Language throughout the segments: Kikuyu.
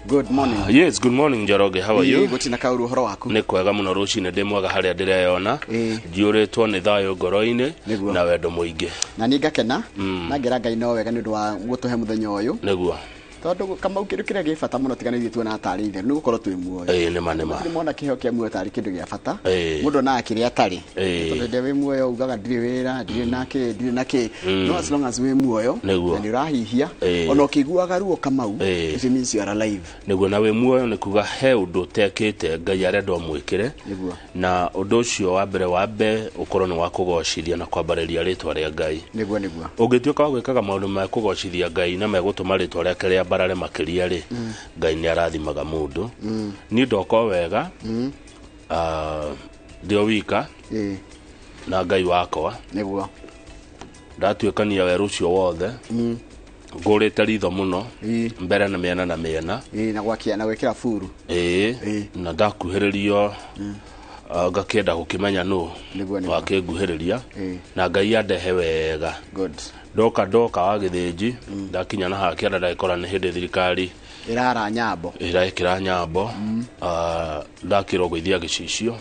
Good morning. Yes, good morning Njoroge, how are you? Gũtina kaũru ũhoro waku. Nĩ kwega mũno rũcinĩ, ndĩ mwega harĩa ndĩreyona. Njiyũrĩtwo nĩ thayũ ngoro-inĩ na wendo mũingĩ. Na niĩ ngakena na ngera Ngai no wega nĩ ũndũ wa gũtũhe mũthenya ũyũ. Tondũ Kamau, kĩndũ kĩrĩa gĩ bata mũno tiga nĩ ithuĩ tuona tarĩ itheru nĩ gũkorwo twĩ muoyo. Ĩĩ, nĩma nĩma. Gũtirĩ mona kĩheo kĩa muoyo tarĩ kĩndũ gĩa bata. Mũndũ onaga kĩrĩa atarĩ. Tondũ hĩndĩ ĩrĩa wĩ muoyo ugaga ndirĩ wĩra, ndirĩ na kĩ, ndirĩ na kĩ. No as long as wĩ muoyo na nĩ ũrahihia, ona ũkĩiguaga ruo Kamau, it means you are alive. Nĩguo, na wĩ muoyo nĩ kuga he ũndũ ũtekĩte Ngai arenda ũmwĩkĩre. Na ũndũ ũcio wa mbere wambe ũkorwo nĩ wa kũgocithia na kwambarĩria rĩtwa rĩa Ngai. Nĩguo nĩguo. Ũngĩtuĩka wa gwĩkaga maũndũ ma kũgocithia Ngai na megũtũma rĩtwa rĩake rĩambarare makĩria rĩ, Ngai nĩ arathimaga mũndũ. Niĩ ndoka o wega, ndĩ o wika na Ngai wakwa. Ndatuĩkania werũ ũcio wothe, ngũrĩte ritho mũno mbere na mĩena na mĩena. Na gwakia na gwĩkĩra buru. Ĩĩ, na ndakuhĩrĩrio, ngakĩenda gũkĩmenya nũ Nĩguo, nĩguo. wakĩnguhĩrĩria, na Ngai andehe wega. Ndoka ndoka wa Gĩthĩnji, ndakinya na haha kĩanda ndagĩkora nĩ hĩndĩ thirikari ĩrara nyambo. Ĩrekĩra nyambo. Ndakĩrwo gũithia gĩcicio,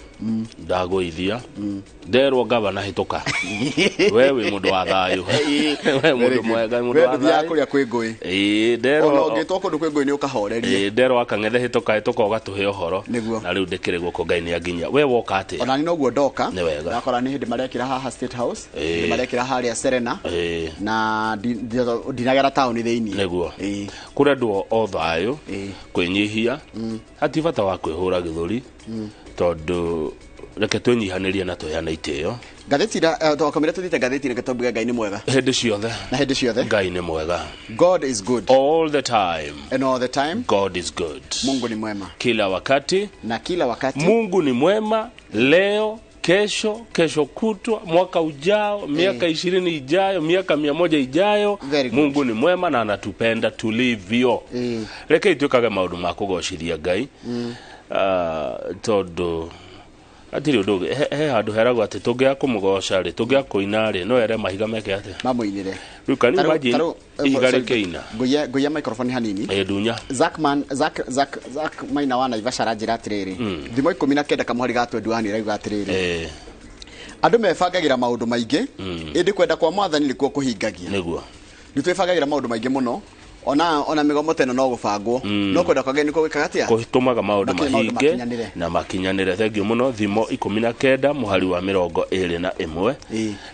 ndagũithia, nderwo, "Gavana, hĩtũka, we wĩ mũndũ wa thayũ, we mũndũ mwega, mũndũ We wa ndũthiaga thayũ." kũrĩa kwĩ ngũĩ. Ĩĩ, Ona nderwo ũngĩtwo kũndũ kwĩ ngũĩ nĩ ũkahoreria. Ĩĩ, nderwo akang'ethe, hĩtũka, hĩtũka ũgatũhe ũhoro. Na rĩu ndĩkĩrĩ gũkũ, Ngai nĩ anginyia. We woka atĩa? Ona ni noguo ndoka. Nĩ wega. Ndakora nĩ hĩndĩ marekĩra haha State House, hĩndĩ marekĩra harĩa Serena, na ndinagera taũni thĩinĩ. Kũrendwo o thayũ, kwĩnyihia, hati bata wa kwĩhũra gĩthũri, tondũ reke twĩnyihanĩrie na tũheane itĩo. Ngathĩti twakomire tũthiĩte ngathĩti, reke tũmbuge Ngai nĩ mwega. Hĩndĩ ciothe. Na hĩndĩ ciothe. Ngai nĩ mwega. God is good. All the time. And all the time. God is good. Mungu ni mwema. Kila wakati. Na kila wakati. Mungu ni mwema leo, kesho, kesho kutwa, mwaka ujao, miaka 20 ijayo, miaka 100 ijayo. Very good. Mungu ni mwema na anatupenda tulivyo. Reke itwĩkage maũndũ ma kũgocithia Ngai. Tondũ hatirĩ ũndũ ũngĩ. He handũ heragwo atĩ tũngĩaga kũmũgoca rĩ, tũngĩaga kũina rĩ, no ere mahiga meke atĩa? Mamũinĩre. Rĩu can you imagine ihiga rĩkĩina? Ngũiya microphone hanini. Ĩ, ndunya. Zack man Zack Zack Zack Maina wa Naivasha aranjĩra atĩrĩrĩ, thimo 19 kamũhari ga 21 ĩrauga atĩrĩrĩ, andũ mebangagĩra maũndũ maingĩ, ĩndĩ kwenda kwa Mwathani nĩkuo kũhingagia. Nĩ twĩbangagĩra maũndũ maingĩ mũno, ona mĩgomo teno no gũbangwo, no kwenda kwa Ngai nĩkuo gwĩkaga atĩa? Kũtũmaga maũndũ maũndũ mahinge makinyanĩre. Na makinyanĩre. Thengiũ mũno. Thimo 19 mũhari wa 21.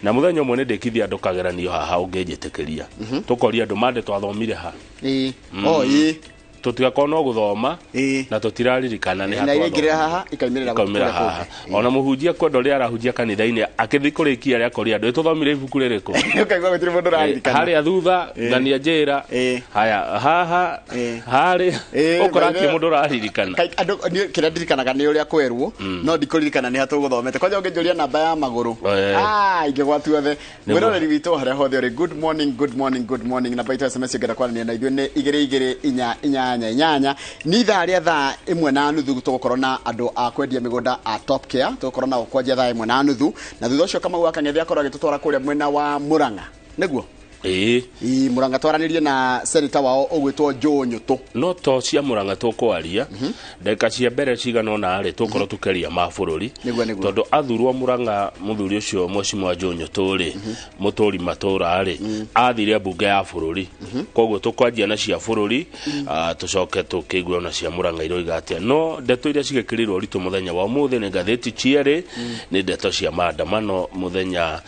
Na mũthenya ũmwe nĩ ndĩkithia andũ kageranio haha, ũngĩnjĩtĩkĩria, tũkoria andũ mande twathomire ha. Ĩĩ, oh, ĩĩ. Tũtigakorwo no gũthoma na tũtiraririkana nĩ ha Na iria ingĩrĩra twathomire. haha ikaumĩrĩra Ikaumĩra kũrĩa haha. kũngĩ. Ona mũhunjia kwenda ũrĩa arahunjia kanitha-inĩ, akĩthi kũrĩkia arĩa akoria andũ, "Ĩtũthomire ibuku rĩrĩkũ?" Ũkaigua gũtirĩ mũndũ ũraririkana. Harĩa thutha ngania njĩra haya haha harĩa ũkora by the hatirĩ way- mũndũ ũraririkana. Andũ niĩ kĩrĩa ndirikanaga nĩ ũrĩa kwerwo, no ndikũririkana nĩ ha tũgũthomete. Kwanja ũngĩnjũria namba ya magũrũ, ingĩgwa tuothe. Mwĩroreri witũ harĩa hothe ũrĩ, good morning, good morning, good morning. Namba itũ ya SMS ũngĩenda kwaranĩria na ithuĩ nĩ 22488. Nĩ ithaa rĩa 1:30, tũgũkorwo na andũ a kwendia mĩgũnda a Top Care, tũgũkorwo nao kwanjia 1:30, na thutha ũcio Kamau wa Kang'ethe akorwo agĩtũtwara kũrĩa mwena wa Murang'a, nĩguo? Ĩĩ. Ii, Murang'a, twaranĩrie na seneta wao ũgwĩtwo Joe Nyũtũ. No to cia Mũrang'a tũkwaria, ndagĩka cia mbere cigana ũna rĩ, tũkorwo tũkĩaria ma bũrũri. Nĩguo, nĩguo. Tondũ athurwo Mũrang'a, mũthuri ũcio Mheshimiwa Joe Nyũtũ rĩ, mũtũri matũra rĩ, athire mbunge ya bũrũri, koguo tũkwanjia na cia bũrũri, tũcoke tũkĩigue ona cia Mũrang'a iroiga atĩa. No ndeto iria cigĩkĩrĩirwo ũritũ mũthenya wa ũmũthĩ nĩ ngathĩti cierĩ nĩ ndeto cia maandamano mũthenya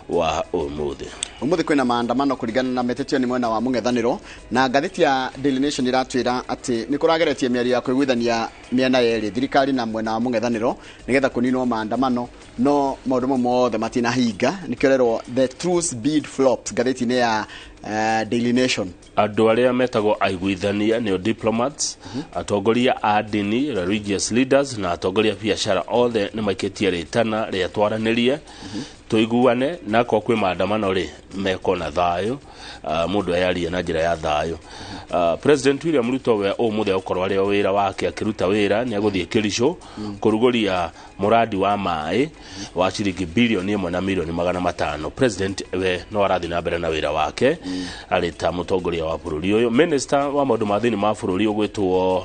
wa ũmũthĩ. Ũmũthĩ kwĩna maandamano kũringana na metĩtio nĩ mwena wa mũng'ethanĩro, na ngathĩti ya Daily Nation iratwĩra atĩ nĩ kũrageretie mĩario ya kũiguithania mĩena yerĩ, thirikari na mwena wa mũng'ethanĩro, nĩgetha kũninwo maandamano, no maũndũ mau mothe matinahinga. Nĩkĩo rerwo "The truce bid flops" ngathĩti-inĩ ya Daily Nation. Andũ arĩa metagwo aiguithania, nĩo diplomats, atongoria a ndini, religious leaders, na atongoria a biacara, othe nĩ maikĩtie rĩtana rĩa twaranĩrie. Tuiguane na ko kwĩ maandamano rĩ meko na thayũ, mũndũ ayarie na njĩra ya thayũ. President William Ruto we ũmũthĩ agũkorwo arĩ o wĩra wake akĩruta wĩra, nĩ agũthiĩ Kericho kũrugũria mũradi wa maĩ wa ciringi bilioni 1 na milioni 500. President we no arathiĩ na mbere na wĩra wake arĩ ta mũtongoria wa bũrũri ũyũ. Minister wa maũndũ ma thĩinĩ ma bũrũri ũgwĩtwo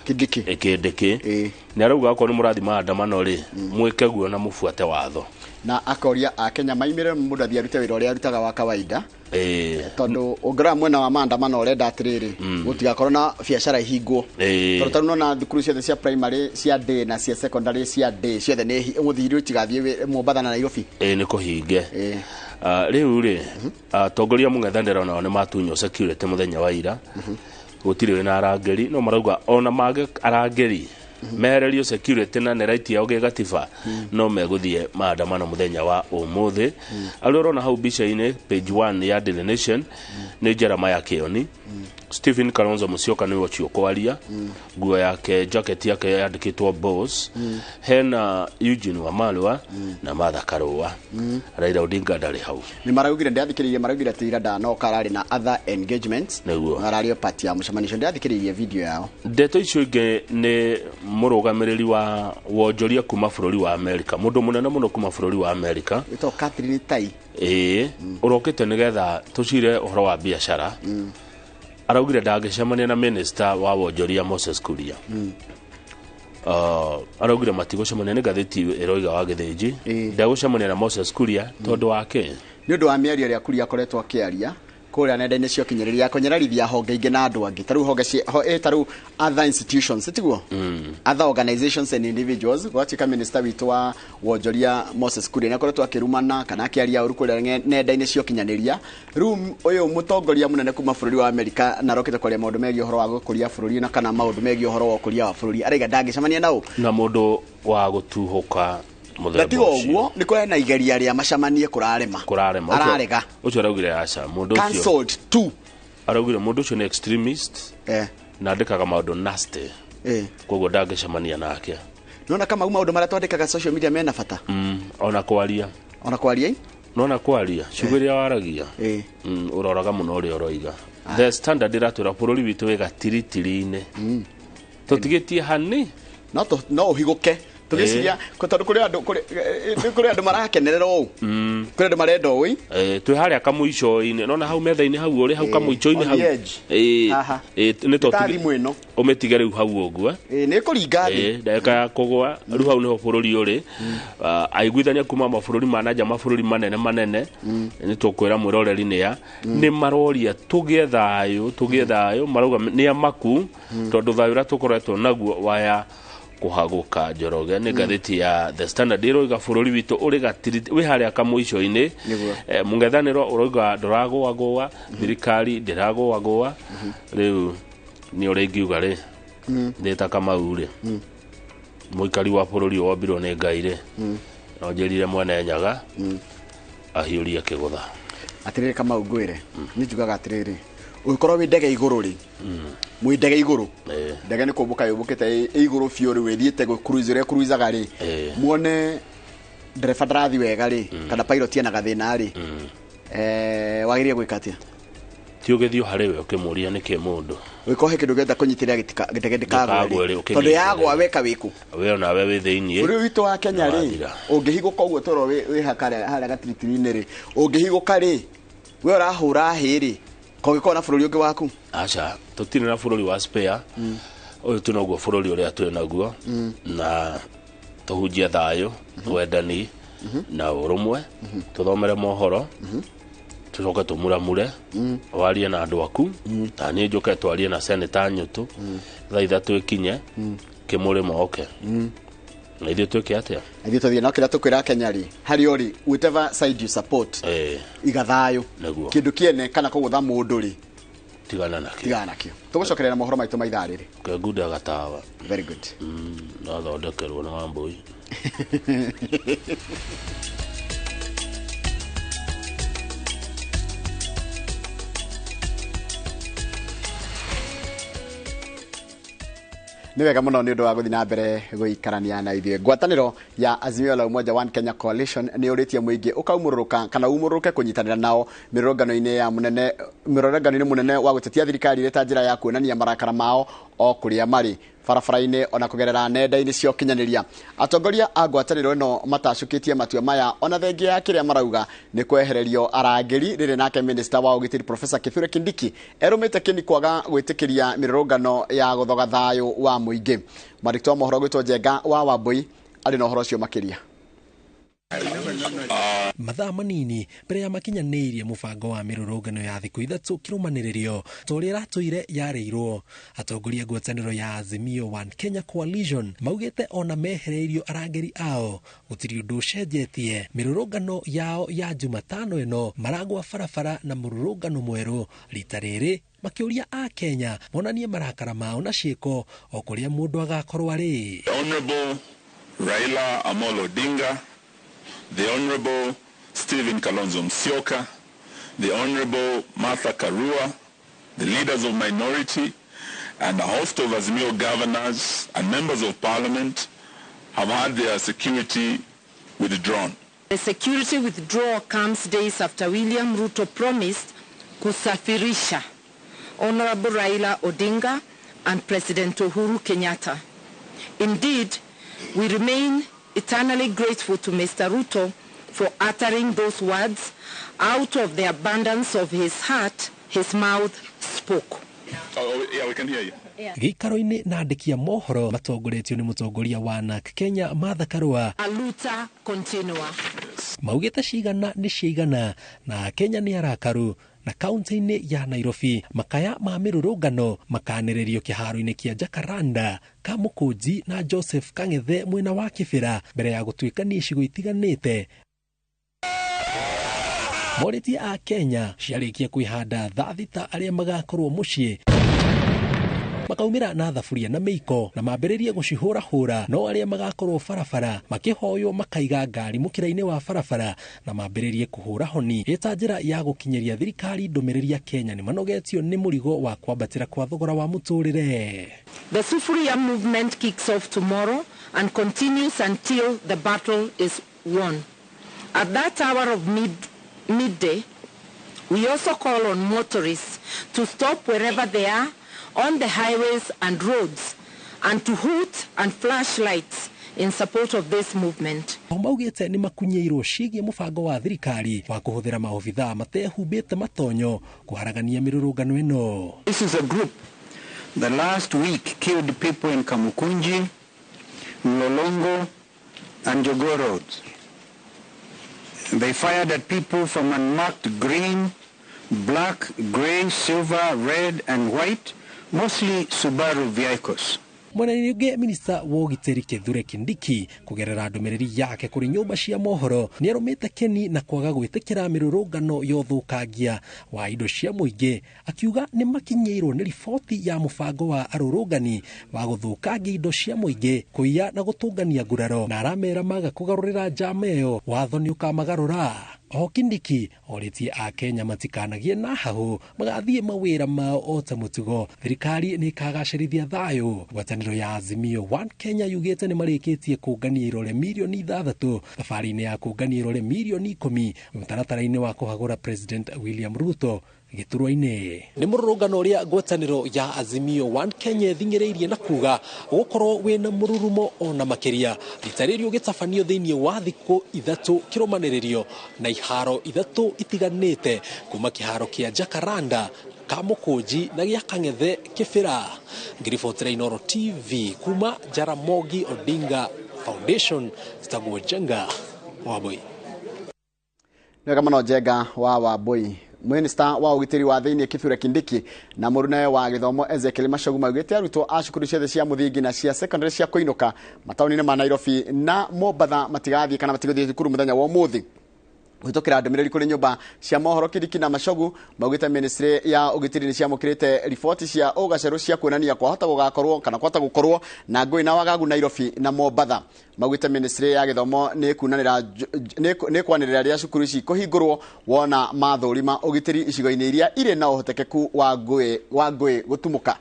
Kindiki. Kindiki Ĩĩ. nĩ arauga akorwo nĩ mũrathiĩ maandamano rĩ, mwĩke guo na mũbuate watho. Na akoria akenya maimire mũndũ athiĩ arute wĩra ũrĩa arutaga wa kawaida, Ĩĩ. tondũ ũngĩrora mwena wa maandamano ũrenda atĩrĩrĩ, gũtigakorwo na biacara ihingwo, tondũ tarĩu nona thukuru ciothe cia primary cia day na cia secondary cia day ciothe nĩ mũthiri itigathiĩ Mombatha na Nairobi. Ĩĩ, nĩ kũhinge. Ĩĩ. Rĩu rĩ, atongoria mũng'ethanĩro nao nĩ matunywo security mũthenya wa ira, gũtirĩ wĩna arangĩri, no marauga ona mage arangĩri mehererio security na nĩ right yao gĩgatiba, no megũthiĩ maandamano mũthenya wa ũmũthĩ. Arĩa ũrona hau mbica-inĩ page 1 ya Daily Nation nĩ Jeremiah Kioni. Stephen Kalonzo Musyoka nĩwe ũcio kwaria, nguo yake, jacket yake yandĩkĩtwo boss. Hena Eugene Wamalwa na Martha Karua. Raila Odinga ndarĩ hau. Nĩ maraugire, ndĩrathikĩrĩirie, maraugire atĩ ira ndanoka, ararĩ na other engagements. Nĩguo. Ararĩ o part ya mũcemanio ũcio, ndĩrathikĩrĩirie video yao. Ndeto icio ingĩ nĩ mũrũgamĩrĩri wa wonjoria kuma bũrũri wa Amerika, mũndũ mũnene mũno kuma bũrũri wa Amerika, ĩtagwo Catherine Tai. Ĩĩ, ũrokĩte nĩgetha tũcire ũhoro wa biacara. Araugire ndangĩcemania na minister wa wonjoria Moses Kuria. Araugire matigũcemania, nĩ ngathĩti ĩroiga wa Gĩthĩnji. Ndagũcemania na Moses Kuria tondũ wake Nĩ ũndũ wa mĩario ĩrĩa Kuria akoretwo akĩaria kũrĩa nenda-inĩ cia ũkinyanĩria, kũnyararithia honge ingĩ na andũ angĩ, tarĩu honge tarĩu other institutions, tiguo, other organizations and individuals. Gwatuĩka minister witũ wa wonjoria Moses Kuria nĩ akoretwo akĩrumana kana akĩaria ũru kũrĩa nenda-inĩ cia ũkinyanĩria. Rĩu ũyũ mũtongoria mũnene kuma bũrũri wa Amerika na arokĩte kwaria maũndũ megiĩ ũhoro wa gũkũria bũrũri na kana maũndũ megiĩ ũhoro wa ũkũria wa bũrũri, araiga ndangĩcemania nao na mũndũ wa gũtuhũka na mũthemba tiga ũcio. Ũguo nĩ kũrĩ na igeria rĩa macemanie kũrarema. Kũrarema. Ararega. Ũcio araugire aca mũndũ ũcio. Cancelled two. Araugire mũndũ ũcio nĩ extremist na andĩkaga maũndũ nasty, koguo ndangĩcemania nake. Nona kama maũndũ marĩa twandĩkaga social media mena bata. Ona kwaria. Ona kwaria. Nona kwaria ciugo iria waragia, ũroraga mũno ũrĩa ũroiga. The Standard ĩratwĩra bũrũri witũ wĩ gatiritiri-inĩ, tũtigĩtie hani. No ũhigũke tũgĩciria tondũ kũrĩ andũ kũrĩ andũ marakenerera ũũ, kũrĩ andũ marenda ũũ. Twĩ harĩa kamũico-inĩ, nona hau metha-inĩ hau ũrĩ hau kamũico-inĩ On hau. the edge. Haha. Nĩ to Ta thimũ ĩno. Ũmĩtige rĩu hau ũguo. Nĩ ĩkũringa thĩ. Ĩĩ, ndagĩka ya kũgwa rĩu hau nĩho bũrũri ũrĩ. Aiguithania kuma mabũrũri ma nanja, mabũrũri manene manene, nĩ tũkwĩra mwĩroreri nĩa nĩ maroria tũgĩe thayũ, tũgĩe thayũ. Marauga nĩ amaku tondũ thayũ ũrĩa tũkoretwo naguo waya kũhagũka. Njoroge, nĩ ngathĩti ya The Standard ĩroiga bũrũri witũ ũrĩ gatiriti, wĩ harĩa kamũico-inĩ. Nĩguo. Mũng'ethanĩro ũroiga ndũragũagũa, thirikari ndĩragũagũa. Rĩu nĩ ũrĩa ingiuga rĩ, ndĩ ta Kamau rĩ, mũikari wa bũrũri ũyũ wombirwo nĩ Ngai rĩ, no njĩrire mwene Nyaga ahiũrie kĩgũtha. Atĩrĩrĩ Kamau, ngwĩre nĩ njugaga atĩrĩrĩ, ũngĩkorwo wĩ ndege igũrũ rĩ, mwĩ ndege igũrũ, ndege nĩ kũmbũka yũmbũkĩte ĩ igũrũ biũ rĩ, ĩthiĩte gũ-cruise ũrĩa cruisaga rĩ, muone ndereba ndarathi wega rĩ, kana pilot ena gathĩna rĩ, wagĩrĩire gwĩka atĩa? Ti ũgĩthiĩ harĩ we ũkĩmũria nĩkĩ mũndũ Ũgĩkorwo he kĩndũ gĩothe kũnyitĩrĩra ndege ndĩkagwe ndĩkagwe rĩ, rĩ, tondũ yagwa ũkĩnyitĩrĩra. Weka wĩkũ? We onawe wĩ thĩiniĩ. Bũrũri witũ wa Kenya rĩ, Nĩwathira. ũngĩhigũka ũguo toro wĩ harĩa gatiritiri-inĩ rĩ, ũngĩhigũka rĩ, we ũrahũra hĩ rĩ, kũngĩkorwo na bũrũri ũngĩ waku. Aca, tũtirĩ na bũrũri wa spare. Ũyũ tu noguo bũrũri ũrĩa twĩ naguo, na tũhunjie thayũ, wendani na ũrũmwe. Tũthomere mohoro, tũcoke tũmuramure, warie na andũ aku, na niĩ njũke twarie na seneta Nyũtũ thaa 3 ĩkinye kĩmũrĩmo oke, na ithuĩ twĩke atĩa? Ithuĩ tũthiĩ no kĩrĩa tũkwĩra Kenya rĩ, harĩa ũrĩ, whatever side you support, iga thayũ. Nĩguo. Kĩndũ kĩene kana kũgũtha mũndũ rĩ, tigana nakĩo. Tigana nakĩo. Tũgũcokerera mohoro maitũ ma ithaa rĩrĩ. Kengunda gatawa. Very good. Nathondekerwo nĩ Wambũi. Nĩ wega mũno nĩ ũndũ wa gũthiĩ na mbere gũikarania na ithuĩ. Ngwatanĩro ya Azimio la Umoja One Kenya Coalition nĩ ũrĩtie mũingĩ ũkaumũrũrũka kana umũrũrũke kũnyitanĩra nao mĩrũrũngano-inĩ ya mũnene mĩrũrũngano-inĩ mũnene wa gũtetia thirikari ĩrĩ ta njĩra ya kuonania marakara mao o kũrĩa marĩ barabara-inĩ ona kũgerera nenda-inĩ cia ũkinyanĩria. Atongoria a ngwatanĩro ĩno matacũkĩtie matua maya ona thengia ya kĩrĩa marauga nĩ kwehererio arangĩri rĩrĩ nake minister wa ũgitĩri Professor Kithure Kindiki erũmĩte kĩni kwaga gwĩtĩkĩria mĩrũrũngano ya gũthoga thayũ wa mũingĩ. Mwandĩki wa mohoro gwĩtwo Njenga wa Wambui arĩ na ũhoro ũcio makĩria. Mathaa manini mbere ya makinyanĩirie mũbango wa mĩrũrũngano ya thikũ ithatũ kĩrũmanĩrĩrio ta ũrĩa ĩratũire yarĩirwo. Atongoria ngwatanĩro ya Azimio One Kenya Coalition maugĩte ona mehereirio arangĩri ao gũtirĩ ũndũ ũcenjetie. Mĩrũrũngano yao ya Jumatano ĩno maragwa barabara na mũrũrũngano mwerũ rita rĩrĩ makĩũria a Kenya monanie marakara mao na ciĩko o kũrĩa mũndũ agakorwo arĩ. Honorable Raila Amolo Odinga, the Honorable Stephen Kalonzo Musyoka, the Honorable Martha Karua, the leaders of minority, and a host of Azimio governors and members of parliament have had their security withdrawn. The security withdrawal comes days after William Ruto promised kusafirisha Honorable Raila Odinga and President Uhuru Kenyatta. Indeed, we remain eternally grateful to Mr. Ruto for uttering those words. Out of the abundance of his heart, his mouth spoke. Oh, yeah, we can hear you. Gĩikaro-inĩ na andĩki a mohoro matongoretio nĩ mũtongoria wa NARC Kenya Martha Karua Aluta continua. Maugĩte cigana nĩ ciaigana na Kenya nĩ arakaru na kaunti-inĩ ya Nairobi makaya ma mĩrũrũngano makanĩrĩrio kĩharo-inĩ kĩa Jacaranda Kamũkũnji na Joseph Kang'ethe mwena wa Kĩbĩra mbere ya gũtuĩkania icigo itiganĩte. Morĩtie a Kenya ciarĩkia kwĩhanda thaa thita arĩa magakorwo mũciĩ makaumĩra na thaburia na mĩiko na mambĩrĩrie gũcihũrahũra, no arĩa magakorwo barabara makĩhoywo makaiga ngari mũkĩra-inĩ wa barabara na mambĩrĩrie kũhũra honi ĩta njĩra ya gũkinyĩria thirikari ndũmĩrĩri ya Kenya nĩ manogetio nĩ mũrigo wa kwambatĩra kwa thogora wa mũtũrĩre. The Sufuria movement kicks off tomorrow and continues until the battle is won. At that hour of midday, we also call on motorists to stop wherever they are on the highways and roads and to hoot and flash lights in support of this movement. O maugĩte nĩ makunyĩirwo ciĩgiĩ mũbango wa thirikari wa kũhũthĩra maobithaa matehumbĩte matonyo kũharagania mĩrũrũngano ĩno. This is a group that last week killed people in Kamukunji, Mlolongo and Jogoo roads. They fired at people from unmarked green, black, grey, silver, red and white, mostly Subaru vehicles. Mwena-inĩ ũngĩ minista wa ũgitĩri Kithure Kindiki kũgerera ndũmĩrĩri yake kũrĩ nyũmba cia mohoro nĩarũmĩte keni na kwaga gwĩtĩkĩra mĩrũrũngano ya ũthũkangia wa indo cia mũingĩ, akiuga nĩ makinyĩirwo nĩ riboti ya mũbango wa arũrũngani wa gũthũkangia indo cia mũingĩ, kũiya na gũtũngania nguraro, na aramera maga kũgarũrĩra njama ĩyo watho nĩ ũkamagarũra. Oho Kindiki orĩtie a Kenya matikanagie na hahũ magathiĩ mawĩra mao o ta mũtugo, thirikari nĩ ĩkagacĩrithia thayũ. Ngwatanĩro ya Azimio One Kenya yugĩte nĩ marĩkĩtie kũngania irore mirioni 6 thabarĩ-inĩ ya kũngania irore mirioni 10 mũtaratara-inĩ wa kũhagũra President William Ruto gĩturwa-inĩ. Nĩ mũrũrũngano ũrĩa ngwatanĩro ya Azimio One Kenya ĩthing'ĩrĩirie na kuga gũkorwo wĩna mũrurumo ona makĩria rita rĩrĩ ũgĩtabanio thĩinĩ wa thikũ ithatũ kĩrũmanĩrĩrio na iharo ithatũ itiganĩte kuma kĩharo kĩa Jacaranda, Kamũkũnji na gĩa Kang'ethe Kĩbĩra. Ngiribotera Inooro TV kuma Jaramogi Odinga Foundation, citagwo Njenga Wambui. Nĩ wega mũno Njenga wa Wambui. Minista wa ũgitĩri wa thĩinĩ Kithure Kindiki na mũrune wa gĩthomo Ezekiel Machogu maugĩte arutwo a cukuru ciothe cia mũthingi na cia secondary cia kũinũka mataũni-inĩ ma Nairobi na Mombatha matigathiĩ kana matigũthiĩ cukuru mũthenya wa ũmũthĩ. Kũhĩtũkĩra ndũmĩrĩri kũrĩ nyũmba cia mohoro Kindiki na Machogu maugĩte ministry ya ũgitĩri nĩ ciamũkĩrĩte riboti cia ũgacerũ cia kuonania kwahota gũgakorwo kana kwahota gũkorwo na ngũĩ na wagagu Nairobi na Mombatha. Maugĩte ministry ya gĩthomo nĩ kunanĩra nĩ kwanĩrĩra rĩrĩa cukuru ici kũhingũrwo wona mathũrima ũgitĩri icigo-inĩ iria irĩ na ũhotekeku wa ngũĩ gũtumũka.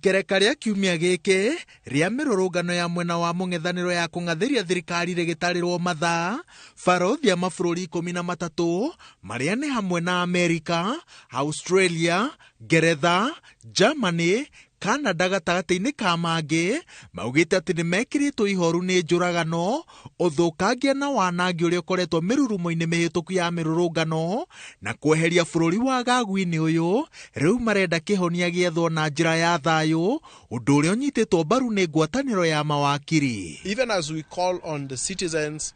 Ikereka rĩa kiumia gĩkĩ rĩa mĩrũrũngano ya mwena wa mũng'ethanĩro ya kũng'athĩria thirikari rĩgĩtarĩrwo mathaa, barothi a mabũrũri 13 marĩa nĩ hamwe na Amerika, Australia, Ngeretha, Germany, Canada gatagatĩ-inĩ ka mangĩ maugĩte atĩ nĩ mekĩrĩtwo ihoru nĩ njũragano, ũthũkangia na wanangi ũrĩa ũkoretwo mĩrurumo-inĩ mĩhĩtũku ya mĩrũrũngano na kweheria bũrũri wa gagu-inĩ ũyũ. Rĩu marenda kĩhonia gĩethwo na njĩra ya thayũ, ũndũ ũrĩa ũnyitĩtwo mbaru nĩ ngwatanĩro ya mawakiri. Even as we call on the citizens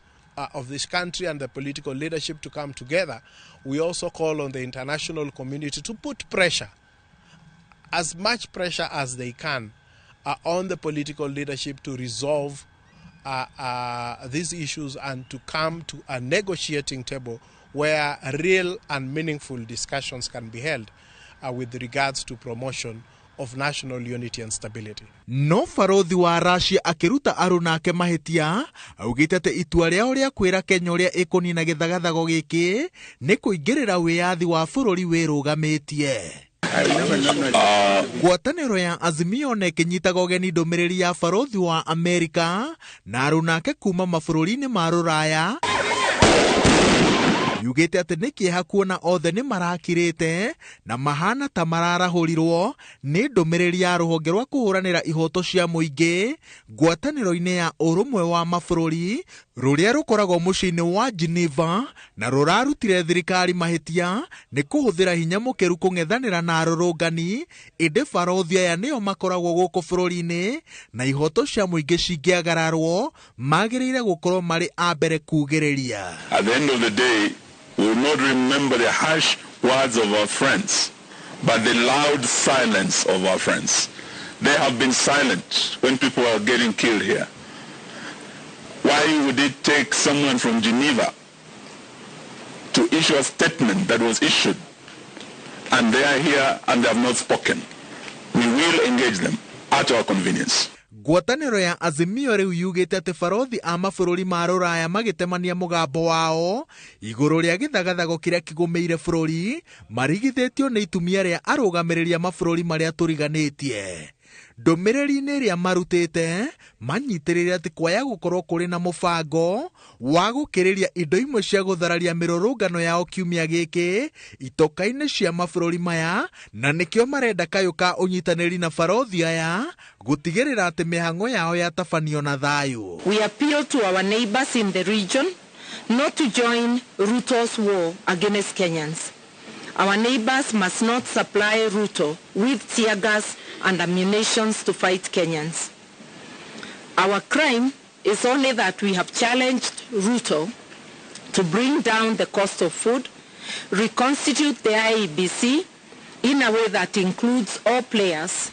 of this country and the political leadership to come together, we also call on the international community to put pressure, as much pressure as they can, on the political leadership to resolve these issues and to come to a negotiating table where real and meaningful discussions can be held with regards to promotion of national unity and stability. No barothi wa Russia akĩruta arũnake mahĩtia, augĩte atĩ itua rĩao rĩa kwĩra Kenya ũrĩa ĩkũnina gĩthagathago gĩkĩ nĩ kũingĩrĩra wĩyathi wa bũrũri wĩrũgamĩtie. Ngwatanĩro ya Azimio na ĩkĩnyitaga ũgeni ndũmĩrĩri ya barothi wa Amerika na arũnake kuma mabũrũri-inĩ ma rũraya, yugĩte atĩ nĩ kĩeha kuona othe nĩ marakirĩte na mahana ta mararahũrirwo nĩ ndũmĩrĩri ya rũhonge rwa kũhũranĩra ihoto cia mũingĩ ngwatanĩro-inĩ ya ũrũmwe wa mabũrũri rũrĩa rũkoragwo mũciĩ-inĩ wa Geneva na rũrarutire thirikari mahĩtia nĩ kũhũthĩra hinya mũkĩru kũng'ethanĩra na arũrũngani, ĩndĩ barothi aya nĩo makoragwo gũkũ bũrũri-inĩ na ihoto cia mũingĩ cingĩagararwo magĩrĩire gũkorwo marĩ a mbere kugĩrĩria. At the end of the day, we will not remember the harsh words of our friends, but the loud silence of our friends. They have been silent when people are getting killed here. Why would it take someone from Geneva to issue a statement that was issued, and they are here and they have not spoken? We will engage them at our convenience. Ngwatanĩro ya Azimio rĩu yugĩte atĩ barothi a mabũrũri ma rũraya magĩtemania mũgambo wao igũrũ rĩa gĩthagathago kĩrĩa kĩgũmĩire bũrũri marigithĩtio nĩ itumia rĩa arũgamĩrĩri a mabũrũri marĩa tũriganĩtie. Ndũmĩrĩri-inĩ ĩrĩa marutĩte manyitĩrĩire atĩ kwaya gũkorwo kũrĩ na mũbango wa gũkĩrĩria indo imwe cia gũthararia mĩrũrũngano yao kiumia gĩkĩ itoka-inĩ cia mabũrũri maya, na nĩkĩo marenda kayũ ka ũnyitanĩri na barothi aya gũtigĩrĩra atĩ mĩhang'o yao yatabanio na thayũ. We appeal to our neighbors in the region not to join Ruto's war against Kenyans. Our neighbors must not supply Ruto with tear gas and ammunition to fight Kenyans. Our crime is only that we have challenged Ruto to bring down the cost of food, reconstitute the IEBC in a way that includes all players.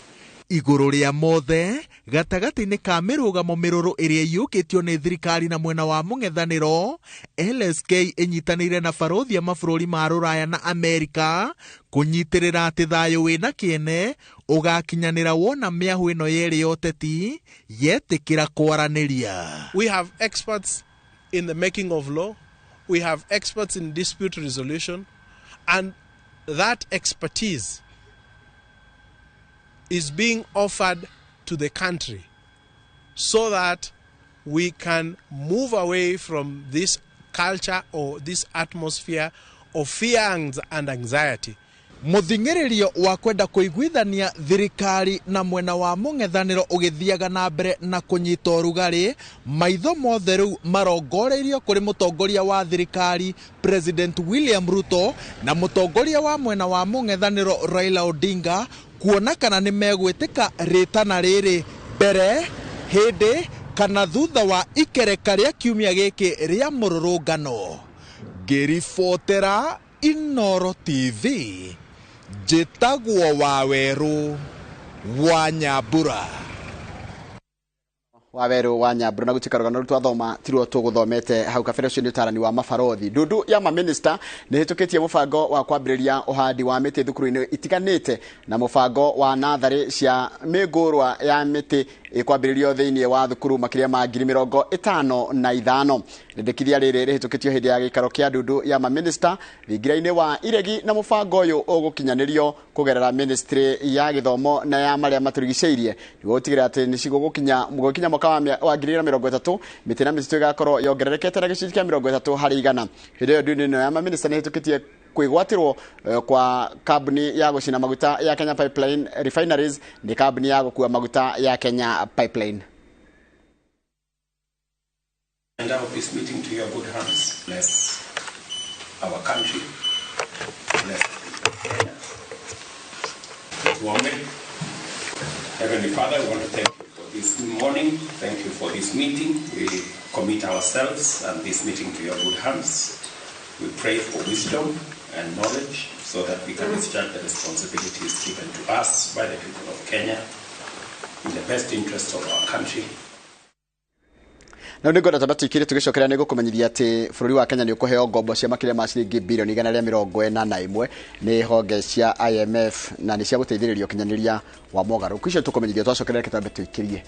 Igũrũ rĩa mothe gatagatĩ-inĩ ka mĩrũgamo mĩrũrũ ĩrĩa ĩiyũkĩtio nĩ thirikari na mwena wa mũng'ethanĩro, LSK ĩnyitanĩire na barothi a mabũrũri ma rũraya na Amerika kũnyitĩrĩra atĩ thayũ wĩna kĩene ũgakinyanĩra wona mĩahũ ĩno yerĩ ya ũteti yetĩkĩra kwaranĩria. We have experts in the making of law, we have experts in dispute resolution, and that expertise is being offered to the country so that we can move away from this culture or this atmosphere of fear and anxiety. Mũthing'ĩrĩrio wa kwenda kũiguithania thirikari na mwena wa mũng'ethanĩro ũgĩthiaga na mbere na kũnyita ũrugarĩ, maitho mothe rĩu marongoreirio kũrĩ mũtongoria wa thirikari President William Ruto na mũtongoria wa mwena wa mũng'ethanĩro Raila Odinga kuona kana nĩ megwĩtĩka rĩtana rĩrĩ mbere, hĩndĩ kana thutha wa ikereka rĩa kiumia gĩkĩ rĩa mũrũrũngano. Ngĩribotera Inooro TV, njĩtagwo Wawerũ wa Nyambura. Wawerũ wa Nyambura. Na gũtuĩka rũgano rũu twathoma tiruo tũgũthomete hau kabere, ũcio nĩ ũtarani wa mabarothi. Ndundu ya maminista nĩ hĩtũkĩtie mũbango wa kwambĩrĩria ũhandi wa mĩtĩ thukuru-inĩ itiganĩte na mũbango wa natharĩ cia mĩngũrwa ya mĩtĩ ĩkwambĩrĩrio thĩinĩ wa thukuru makĩria ma 55,000. Rĩndĩkithia rĩrĩ rĩhĩtũkĩtio hĩndĩ ya gĩikaro kĩa ndundu ya maminista thingira-inĩ wa iregi, na mũbango ũyũ ũgũkinyanĩrio kũgerera ministry ya gĩthomo na ya marĩa matũrigicĩirie nĩguo gũtigĩrĩra atĩ nĩcigo gũkinya mwaka wa 2030 mĩtĩ na mĩtitũ ĩgakorwo yongererekete na gĩcunjĩ kĩa 30 harĩ igana. Hĩndĩ ĩyo ndundu ĩno ya maminista nĩ ĩhĩtũkĩtie kwĩgwatĩrwo kwa kambuni ya gũcina maguta ya Kenya Pipeline Refineries nĩ kambuni ya gũkua maguta ya Kenya Pipeline. And out this meeting to your good hands. Bless our country. Bless Kenya. Tuombe. Heavenly Father, I want to thank you for this morning. Thank you for this meeting. We commit ourselves and this meeting to your good hands. We pray for wisdom and knowledge so that we can discharge the responsibilities given to us by the people of Kenya in the best interest of our country. Na nĩ ngwenda tamba tuikire tũgĩcokerea nĩ gũkũmenyithia atĩ bũrũri wa Kenya nĩ ũkũheo ngombo cia makĩria ma ciringi bilioni 141 nĩ honge cia IMF na nĩ cia gũteithĩrĩria ũkinyanĩria wa mogarũrũku. Icio tũkũmenyithia twacokerea, reke twambe tuikĩrie.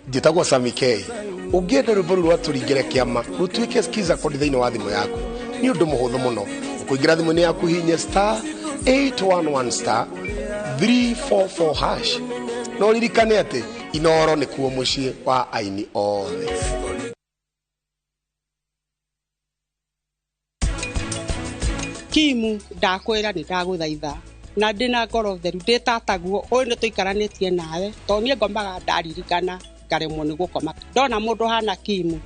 Njĩtagwo Sami K. Ũngĩenda rwĩmbo rũu rwa tũringĩre kĩama rũtuĩke skiza code thĩinĩ wa thimũ yaku, nĩ ũndũ mũhũthũ mũno. Ũkũingĩra thimũ-inĩ yaku hihinye star 811 star 344 hash, na ũririkane atĩ Inoro nĩkuo mũciĩ wa aini othe. Kimu ndakwĩra nĩ ndagũthaitha na ndĩna ngoro theru ndĩ tataguo ũyũ nĩ tũikaranĩtie nawe tondũ niĩ ngomaga ndaririkana ngaremwo nĩ gũkoma ndona mũndũ hana Kimu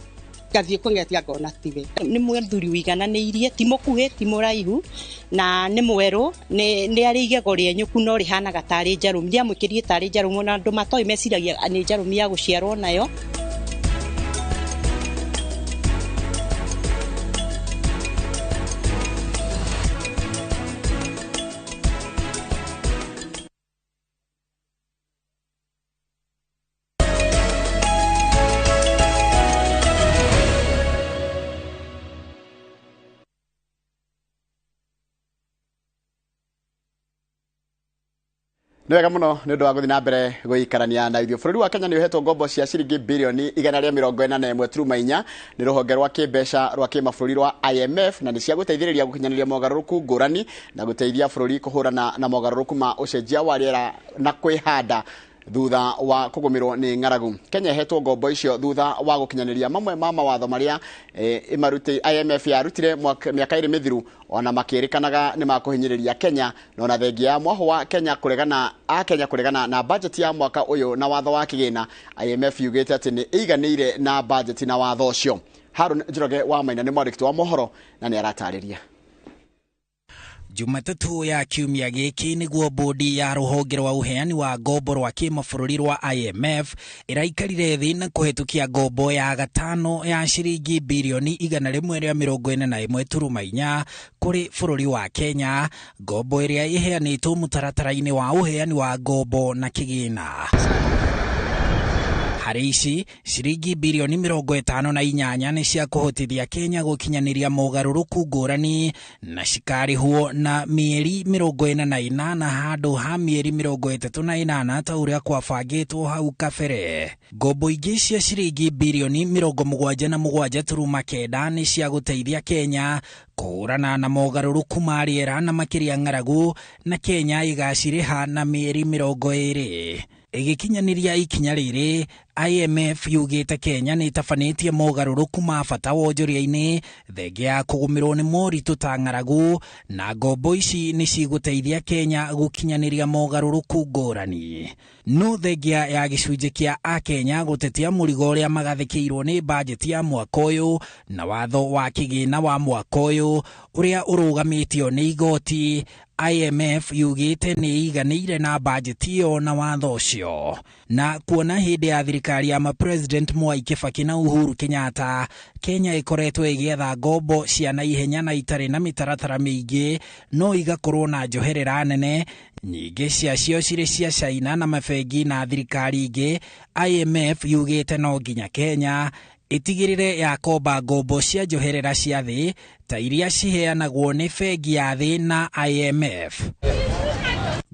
ngathiĩ kwĩng'etia ngona tiwe. Nĩ mũthuri wĩigananĩirie, ti mũkuhĩ ti mũraihu na nĩ mwerũ, nĩ arĩ igego rĩenyũku no rĩhanaga tarĩ njarũmi, rĩamwĩkĩrie tarĩ njarũmi ona andũ matoĩ meciragia nĩ njarũmi ya gũciarwo nayo. Nĩ wega mũno nĩ ũndũ wa gũthiĩ na mbere gũikarania na ithuĩ. Bũrũri wa Kenya nĩ ũhetwo ngombo cia ciringi bilioni 141.4 nĩ rũhonge rwa kĩmbeca rwa kĩmabũrũri rwa IMF na nĩ cia gũteithĩrĩria gũkinyanĩria mogarũrũku ngũrani na gũteithia bũrũri kũhũrana na mogarũrũku ma ũcenjia wa rĩera na kwĩhanda thutha wa kũgũmĩrwo nĩ ng'aragu. Kenya ĩhetwo ngombo icio thutha wa gũkinyanĩria mamwe ma mawatho marĩa IMF yarutire mĩaka ĩrĩ mĩthiru ona makĩrĩkanaga nĩ makũhinyĩrĩria Kenya, na ona thengia ya mwahũ wa Kenya kũregana a Kenya kũregana na bajeti ya mwaka ũyũ na watho wa kĩgĩna. IMF yugĩte atĩ nĩ ĩiganĩire na bajeti na watho ũcio. Harun Njoroge wa Maina nĩ mwandĩki wa mohoro na nĩ aratarĩria. Jumatatũ ya kiumia gĩkĩ nĩguo bodi ya rũhonge rwa ũheani wa ngombo rwa kĩmabũrũri rwa IMF ĩraikarire thĩ na kũhetũkia ngombo ya gatano ya ciringi bilioni 141.4 kũrĩ bũrũri wa Kenya, ngombo ĩrĩa ĩheanĩtwo mũtaratara-inĩ wa ũheani wa ngombo na kĩgĩna. Harĩ ici ciringi bilioni 58 nĩ cia kũhotithia Kenya gũkinyanĩria mogarũrũku ngũrani na cikarĩhwo na mĩeri 48 handũ ha mĩeri 38 ta ũrĩa kwabangĩtwo hau kabere. Ngombo ingĩ cia ciringi bilioni 77.9 nĩ cia gũteithia Kenya kũhũrana na mogarũrũku ma rĩera na makĩria ng'aragu, na Kenya ĩgacirĩha na mĩeri 20. Ĩgĩkinyanĩria ikinya rĩrĩ, IMF yugĩte Kenya nĩ ĩtabanĩtie mogarũrũku ma bata wonjoria-inĩ thengia ya kũgũmĩrwo nĩ moritũ ta ng'aragu, na ngombo ici nĩ cigũteithia Kenya gũkinyanĩria mogarũrũku ngũrani. No thengia ya gĩcunjĩ kĩa akenya gũtetia mũrigo ũrĩa magathĩkĩirwo nĩ bajeti ya mwaka ũyũ na watho wa kĩgĩna wa mwaka ũyũ ũrĩa ũrũgamĩtio nĩ igoti, IMF yugĩte nĩ ĩiganĩire na bajeti ĩyo na watho ũcio. Na kuona hĩndĩ ya thirikari thirikari ya ma-president Mwai Kibaki na Uhuru Kenyatta, Kenya ĩkoretwo ĩgĩetha ngombo cia naihenya na itarĩ na mĩtaratara mĩingĩ no igakorwo na njoherera nene, nyingĩ ciacio cirĩ cia China na mabengi na thirikari ingĩ. IMF yugĩte no nginya Kenya ĩtigĩrĩre yakomba ngombo cia njoherera cia thĩ ta iria ciheanagwo nĩ bengi ya thĩ na IMF.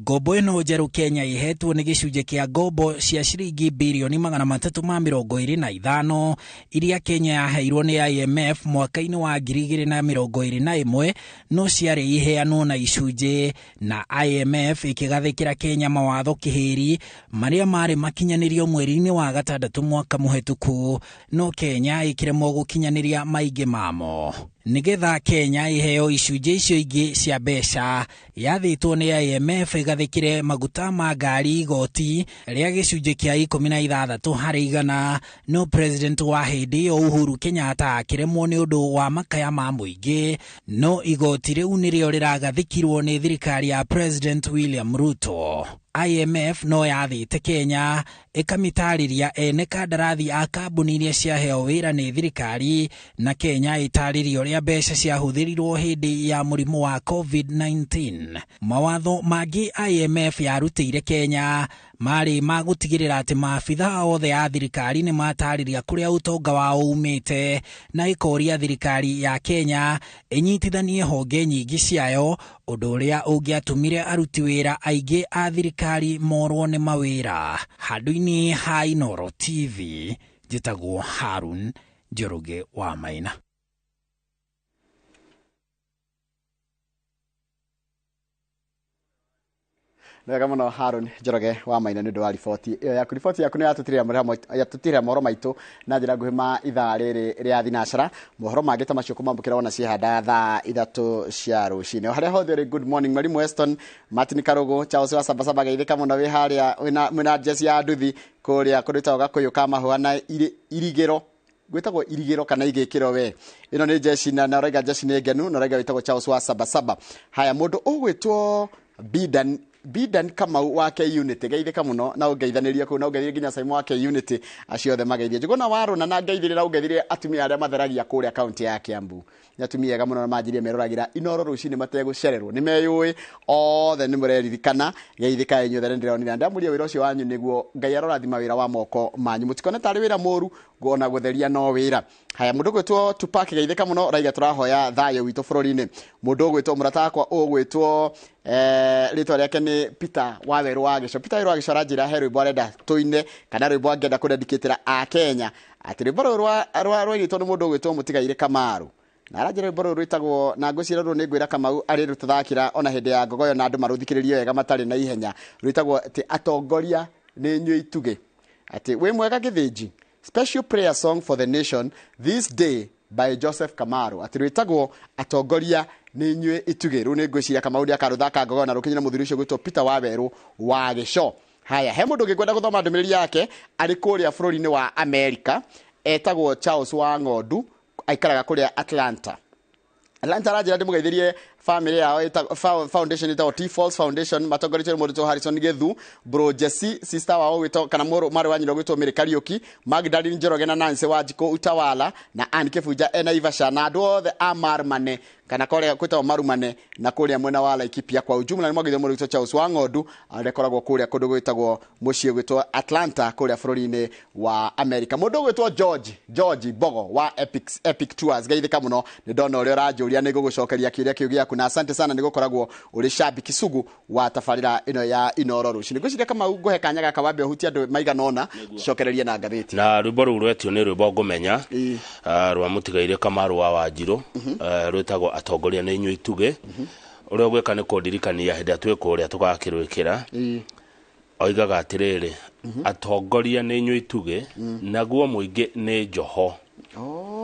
Ngombo ĩno njerũ Kenya ĩhetwo nĩ gĩcunjĩ kĩa ngombo cia ciringi birioni 325 iria Kenya yaheirwo nĩ IMF mwaka-inĩ wa 2021, no ciarĩ iheanwo na icunjĩ, na IMF ĩkĩgathĩkĩra Kenya mawatho kĩhĩri marĩa marĩ makinyanĩrio mweri-inĩ wa gatandatũ mwaka mũhetũku, no Kenya ĩkĩremwo gũkinyanĩria maingĩ mamo. Nĩgetha Kenya iheo icunjĩ icio ingĩ cia mbeca, yathĩtwo nĩ IMF ĩgathĩkĩre maguta ma ngari igoti rĩa gĩcunjĩ kĩa 16 harĩ igana, no president wa hĩndĩ ĩyo Uhuru Kenyatta akĩremwo nĩ ũndũ wa makaya ma mũingĩ, no igoti rĩu nĩrĩo rĩragathĩkirwo nĩ thirikari ya President William Ruto. IMF no yathĩte Kenya ĩkamĩtarĩria ene kandarathi a kambuni iria ciaheo wĩra nĩ thirikari, na Kenya ĩtarĩrie ũrĩa mbeca ciahũthĩrirwo hĩndĩ ya mũrimũ wa COVID-19. Mawatho mangĩ IMF yarutĩire Kenya marĩ ma gũtigĩrĩra atĩ maabitha othe a thirikari nĩ matarĩria kũrĩa ũtonga wao umĩte, na ĩkoria thirikari ya Kenya ĩnyitithanie honge nyingĩ ciayo, ũndũ ũrĩa ũngĩatũmire aruti wĩra aingĩ a thirikari morwo nĩ mawĩra. Handũ-inĩ ha Inooro TV, njĩtagwo Harun Njoroge wa Maina. Wega muno Harun Njoroge wa Maina nĩ ũndũ wa riboti ĩyo yaku. Riboti yaku nĩ yatũtirĩra mohoro maitũ na njĩra nguhĩ ma ithaa rĩrĩ rĩa thinacara. Mohoro mangĩ ta macio kũmamũkĩra wona ciehanda thaa 3 cia rũcinĩ. O harĩa hothe ũrĩ, good morning Mwalimu Weston, Martin Karugu, Charles wa Sabasaba, geithĩka mũno wĩ harĩa mwĩna jezi ya nduthi kũrĩa kũndũ gwĩtagwo Gakũyũ ka Mahũa na Irigĩro, gwĩtagwo Irigĩro kana Igĩkĩro we. Ĩno nĩ jeci na ũraiga jeci nĩ ngenu, na ũraiga wĩtagwo Charles wa Sabasaba. Haya, mũndũ ũgwĩtwo Bidan Kamau wa K Unity, geithĩka mũno na ũngeithanĩrie kũu, na ũngeithĩrie nginya Simon wa K Unity, acio othe mageithie. Njuguna warũna na ngeithĩrie na ũngeithĩrie atumia arĩa matheragia kũrĩa kaunti ya Kiambu. Nĩ atumia ega mũno na manjirie meroragĩra Inooro rũcinĩ mategũcererwo, nĩ meyũĩ othe, nĩ mũreririkana. Geithĩka inyuothe, nĩ ndĩronire ndamũria wĩra ũcio wanyu nĩguo Ngai arorathima wĩra wa moko manyu, mũtikone tarĩ wĩra mũru, ona gũtheria no wĩra. Haya, mũndũ ũgwĩtwo Tupac, geithĩka mũno, raiga tũrahoya thayũ witũ bũrũri-inĩ. Mũndũ ũgwĩtwo mũrata wakwa ũgwĩtwo rĩtwa rĩake nĩ Peter Wawerũ wa Gĩco. Peter Wawerũ wa Gĩco aranjĩra he rwĩmbo arenda tũine, kana rwĩmbo angĩenda kũdedicatĩra a Kenya, atĩ rwĩmbo rũrũ rwainĩtwo nĩ mũndũ ũgwĩtwo Mũtigairĩ Kamaru, na aranjĩra rwĩmbo rũrũ rwĩtagwo, na ngwĩciria rũrũ nĩ ngwĩra Kamau arĩ rũtũthakĩra ona hĩndĩ ya ngogoyo na andũ marũthikĩrĩrie wega matarĩ na ihenya. Rwĩtagwo atĩ atongoria nĩ inyuĩ itugĩ, atĩ wĩ mwega Gĩthĩnji, special prayer song for the nation this day by Joseph Kamaru, atĩ rwĩtagwo atongoria nĩ inyuĩ itugĩ. Rĩu nĩ ngwĩciria Kamau nĩ akarũthaka ngogoyo na rũkinye na mũthuri ũcio gwĩtwo Peter Wawerũ wa Gĩco. Haya, he mũndũ ũngĩkwenda gũthoma ndũmĩrĩri yake arĩ kũrĩa bũrũri-inĩ wa Amerika, etagwo Charles wa Ng'ondu, aikaraga kũrĩa Atlanta. Atlanta aranjĩra ndĩmũgeithĩrie family yao foundation ĩtagwo T Falls Foundation, matongoretio nĩ mũndũ wĩtagwo Harrison Githu, bro Jesse, sister wao wĩtagwo, kana mwarĩ wa nyina ũgwĩtwo Mary Kariuki, Magdalene Njoroge na Nancy Wanjikũ Utawala, na Ann Kĩbunja ena Ivasha, na andũ othe a Marmane kana kũrĩa kwĩtagwo Marumane na kũrĩa mwena wa Laikipia kwa ujumla. Nĩ mwagithio mũndũ wĩtagwo Charles wa Ng'ondu arĩa akoragwo kũrĩa kũndũ gwĩtagwo mũciĩ gwĩtwo Atlanta kũrĩa bũrũri-inĩ wa America. Mũndũ ũgwĩtwo George Bogo wa Epic Tours, geithĩka mũno, nĩ ndona ũrĩa ũranjũria, nĩ ngũgũcokeria kĩũria kĩu gĩaku, na asante sana, nĩ gũkoragwo ũrĩ shabiki sugu wa tabarĩra ĩno ya Inooro rũcinĩ. Ngwĩciria Kamau ngũhe kanya gaka wambe ũhutie andũ maigana ũna, cokererie na ngathĩti. Na rwĩmbo rũu rwetio nĩ rwĩmbo ngũmenya, rwa Mũtigairĩ Kamaru wa Wanjirũ, rwĩtagwo atongoria nĩ inyuĩ itugĩ. Ũrĩa ũgwĩka nĩ kũndirikania hĩndĩ ĩrĩa twĩ kũrĩa tũgakĩrwĩkĩra. Oigaga atĩrĩrĩ, atongoria nĩ inyuĩ itugĩ, naguo mũingĩ nĩ njoho,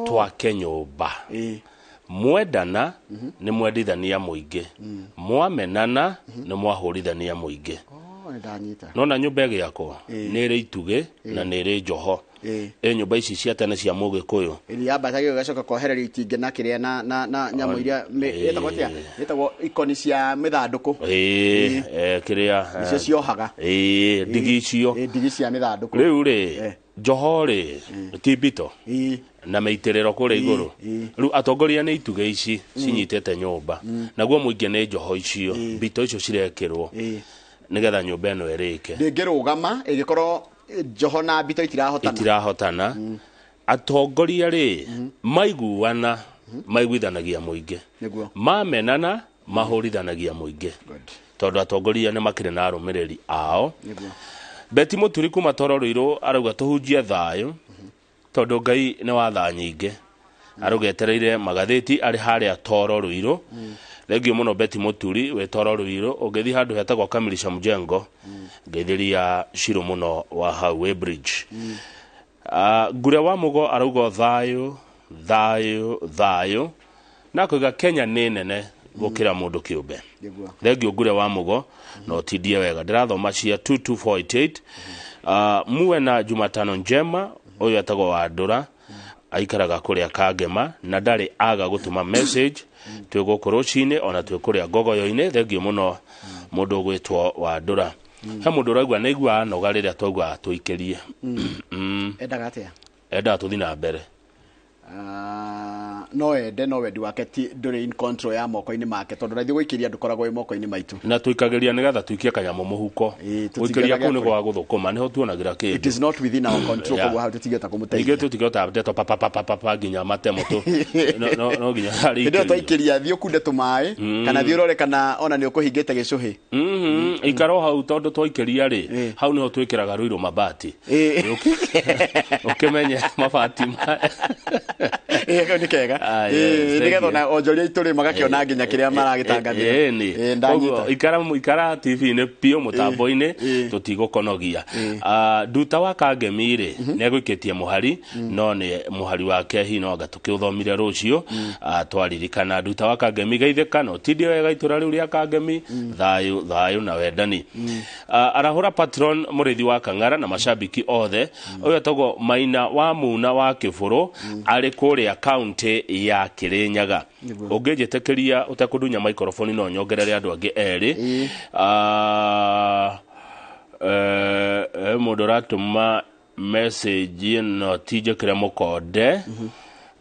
twake nyũmba. Mwendana nĩ mwendithania mũingĩ, mwamenana nĩ mwahũrithania mũingĩ. Nona nyũmba ĩgĩakwo nĩ ĩrĩ itugĩ na nĩ ĩrĩ njoho. Ĩ nyũmba ici cia tene cia Mũgĩkũyũ iriambatagio ĩgacoka kohererio itingĩ na kĩrĩa na nyamũ iria ĩtagwo atĩa, ĩtagwo ikoni cia mĩthandũkũ. Ĩ kĩrĩa icio ciohaga ndigi icio, ndigi cia mĩthandũkũ. Rĩu rĩ njoho rĩ ti mbito na mĩitĩrĩro kũrĩa igũrũ. Rĩu atongoria nĩ itugĩ ici cinyitĩte nyũmba, naguo mũingĩ nĩ njoho icio mbito icio cirekĩrwo nĩgetha nyũmba ĩno ĩrĩke. Ndĩngĩrũgama ĩngĩkorwo njoho na mbito itirahotana. Atongoria rĩ maiguana maiguithanagia mũingĩ, mamenana mahũrithanagia mũingĩ, tondũ atongoria nĩ makĩrĩ na arũmĩrĩri ao. Beti Mũturi kuma Toro Rũirũ arauga tũhunjie thayũ tondũ Ngai nĩ wa tha nyingĩ. Arauga etereire magathĩti arĩ harĩa Toro Rũirũ. Thengio mũno Beti Mũturi wĩ Toro Rũirũ. Ũngĩthiĩ handũ hetagwo Kamilisha Mjengo, ngeithĩria Shiro mũno wa hau wĩ bridge. Ngure wa Mũgo arauga thayũ thayũ thayũ, na akoiga Kenya nĩ nene gũkĩra mũndũ kĩũmbe. Thengio Ngure wa Mũgo na ũtindie wega. Ndĩrathoma cia 22488. Muwe na Jumatano njema. Ũyũ etagwo Wandũra, aikaraga kũrĩa Kangema na ndarĩ aga gũtũma message twĩ gũkũ rũcinĩ ona twĩ kũrĩa ngogoyo-inĩ. Thengio mũno mũndũ ũgwĩtwo Wandũra. He mũndũ ũraigua nĩ aiguaga noga rĩrĩa twaigua tũikĩrie. Endaga atĩa? Endaga tũthiĩ na mbere. No ende no wendi wake ti ndũrĩ in control ya moko-inĩ make, tondũ raithi gũikĩria ndũkoragwo wĩ moko-inĩ maitũ. Na tũikagĩria nĩgetha tũikie kanyamũ mũhuko. Gũikĩria kũu nĩ gwa gũthũkũma, nĩho tuonagĩra kĩndũ. It is not within our control, koguo hau tũtingĩhota kũmũteithia. Ningĩ tũtingĩhota ndeto pa pa pa pa pa nginya matemo tũ no nginya harĩ ikĩrio. Hĩndĩ ĩyo twaikĩria thiĩ ũkunde tũmaĩ kana thiĩ ũrore kana ona nĩ ũkũhingĩte gĩcũhĩ. Ikara o hau tondũ twaikĩria rĩ hau nĩho twĩkĩraga rũirũ mabati. Ũkĩmenye mabati ma nĩ kega nĩgetha ona onjoria aitũ rĩ magakĩona nginya kĩrĩa maragĩtangathĩra. Koguo ikara TV-inĩ biũ mũtambo-inĩ tũtigũkonogia. Nduta wa Kangemi rĩ nĩ egũikĩtie mũhari, no nĩ mũhari wake hihi no anga tũkĩũthomire rũciũ. Twaririkana Nduta wa Kangemi geithĩka na ũtindie wega itũra rĩu rĩa Kangemi. Thayũ thayũ na wendani. Arahũra patron mũrĩithi wa Kang'ara na macambiki othe. Ũyũ etagwo Maina wa Muna wa Kĩbũrũ arĩ kũrĩa kaunti ya Kirinyaga. Ũngĩnjĩtĩkĩria ũtekũndunya microphone no nyongerere andũ angĩ erĩ. Mũndũ ũratũma message ĩno ti njĩkĩre mũkonde,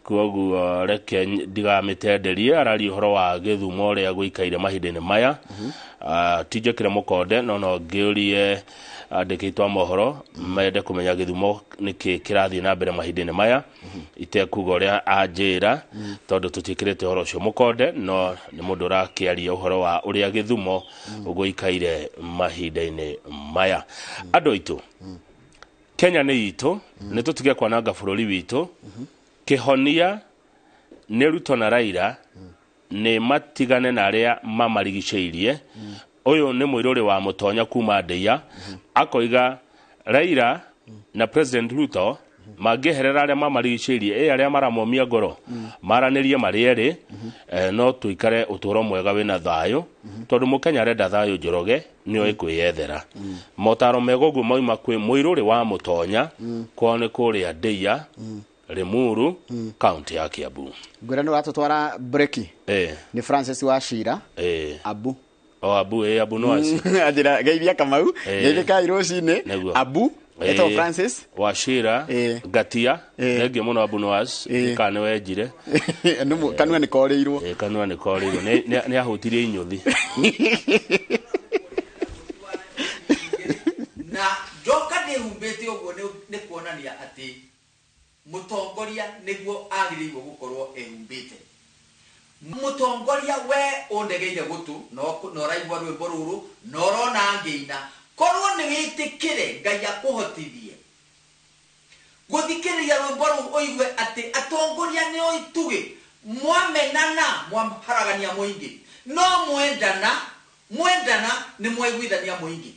koguo reke ndigamĩtenderie. Araria ũhoro wa gĩthumo ũrĩa gũikaire mahinda-inĩ maya. Ti njĩkĩre mũkonde no ngĩũrie andĩkĩtwo a mohoro mende kũmenya gĩthumo nĩkĩ kĩrathiĩ na mbere mahinda-inĩ maya, itekuga ũrĩa anjĩra tondũ tũtiĩkĩrĩte ũhoro ũcio mũkonde, no nĩ mũndũ ũrakĩaria ũhoro wa ũrĩa gĩthumo gũikaire mahinda-inĩ maya. Andũ aitũ, Kenya nĩ itũ, nĩ tũtige kwananga bũrũri witũ. Kĩhonia nĩ Ruto na Raila nĩ matigane na arĩa mamarigicĩirie. Ũyũ nĩ mũirũrĩ wa Mũtonya kuma Ndeia, akoiga Raila na President Ruto mangĩeherera arĩa mamarigicĩirie, ĩ arĩa maramomia ngoro maranĩrie marĩ erĩ, no tũikare ũtũũro mwega wĩna thayũ, tondũ mũkenya arenda thayũ Njoroge nĩoĩ kwĩyethera. Motaro mega ũguo mauma kwĩ mũirũrĩ wa Mũtonya, kwao nĩ kũrĩa Ndeia, Limuru, kaunti ya Kiambu. Ngwĩra nĩ ũratũtwara breki. Nĩ Francis wa Shira. Abu. O Abu, Abu no aci. Anjĩra geithia Kamau, geithĩkai rũcinĩ. Abu, etagwo Francis wa Shira, Ngatia. Thengio mũno Abu Noas, kana nĩ wenjire. Kanua nĩ korĩirwo. Kanua nĩ korĩirwo. Nĩ ahũtirie inyũthi. Na njoka ndĩhumbĩte ũguo nĩ kuonania atĩ mũtongoria nĩguo agĩrĩirwo gũkorwo ehumbĩte. Mũtongoria we ũndegeire gũtũ na ũraigua rwĩmbo rũrũ na ũrona ngĩina, korwo nĩ wĩtĩkĩre Ngai akũhotithie gũthikĩrĩria rwĩmbo rũu ũigue atĩ atongoria nĩo itugĩ, mwamenana mwaharagania mũingĩ, no mwendana mwendana nĩ mwaiguithania mũingĩ.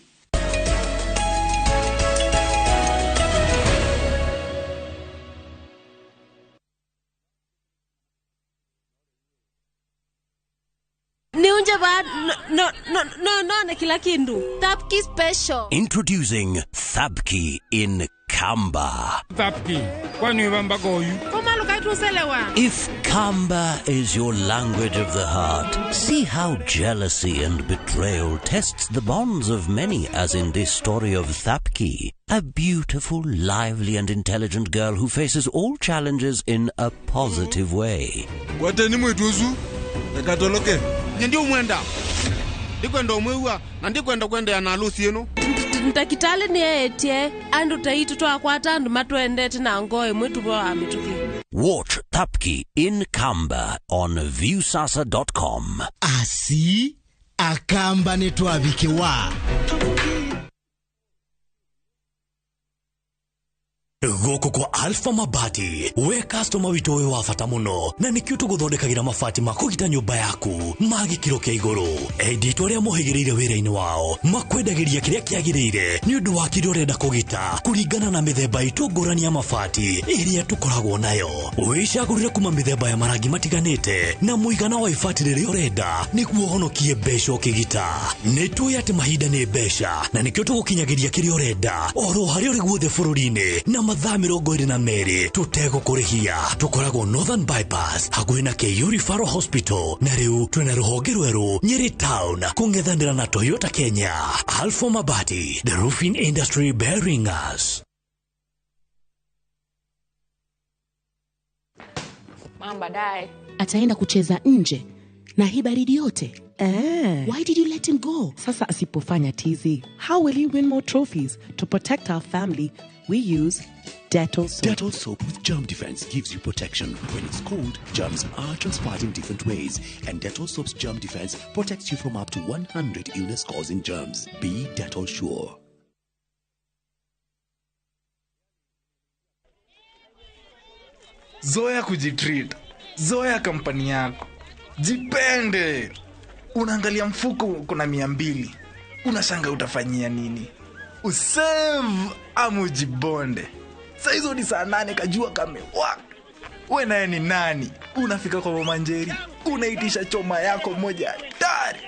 Niunje ba no no no no na kila kindu. Thapki special. Introducing Thapki in Kamba. If Kamba is your language of the heart, see how jealousy and betrayal tests the bonds of many, as in this story of Thapki, a beautiful, lively and intelligent girl who faces all challenges in a positive way. Ntakitale ni etie andu taitu twakwata andu matwendete na ngoe mwitu wa mituki. Watch Thapki in Kamba on viewsasa.com. Asi akamba netwabikiwa. Gũkũ kwa Alpha Mabati we customer witũ wĩ wa bata mũno na nĩkĩo tũgũthondekagĩra mabati ma kũgita nyũmba yaku ma gĩkĩro kĩa igũrũ. Endi arĩa mohĩgĩrĩire wĩra-inĩ wao makwendagĩria kĩrĩa kĩagĩrĩire nĩ ũndũ wa kĩrĩa ũrenda kũgita kũringana na mĩthemba itũ ngũrani ya mabati ĩrĩa tũkoragwo nayo. Wĩcagũrĩre kuma mĩthemba ya marangi matiganĩte na mũigana wa ibati rĩrĩa ũrenda nĩguo ũhonokie mbeca ũkĩgita. Nĩ tũĩ atĩ mahinda nĩ mbeca na nĩkĩo tũgũkinyagĩria kĩrĩa ũrenda oro harĩa ũrĩ guothe bũrũri-inĩ na mathaa 22 tũtegũkũrĩhia. Tũkoragwo Northern Bypass hakuhĩ na KU Referral Hospital na rĩu twĩna rũhonge rwerũ Nyeri Town kũng'ethanĩra na Toyota Kenya. Alpha Mabati, the roofing industry bearing us. Mama baadaye ataenda kucheza nje na hii baridi yote. Why did you let him go? Sasa asipofanya tizi, how will he win more trophies? To protect our family, we use Dettol soap. Dettol soap with germ defense gives you protection. When it's cold, germs are transferred in different ways, and Dettol soap's germ defense protects you from up to 100 illness-causing germs. Be Dettol sure. Zoea kujitreat. Zoea kampani yako. Jipende. Unaangalia mfuko kuna 200. Unashanga utafanyia nini? Usave ama ujibonde. Saa hizo ni saa 8 kajua kamewaka. We naye ni nani? Unafika kwa Mama Njeri, unaitisha choma yako moja hatari.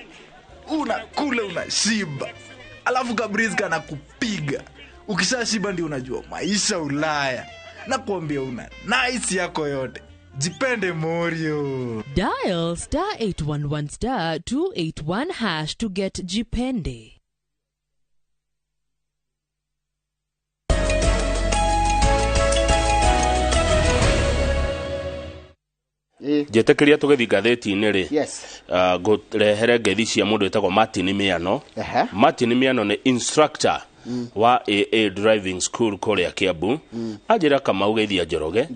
Unakula unashiba. Alafu kabriz kana kupiga. Ukishashiba ndio unajua maisha Ulaya. Na kuambia una nice yako yote. Jipende Morio. Dial star 811 star 281 hash to get Jipende. Njetekeria tũgĩthiĩ ngathĩti-inĩ rĩ, yes. Ngũrehere ngeithi cia mũndũ wĩtagwo Martin Miano. Martin Miano nĩ instructor wa AA Driving School kũrĩa Kiambu. Anjĩra Kamau geithia Njoroge.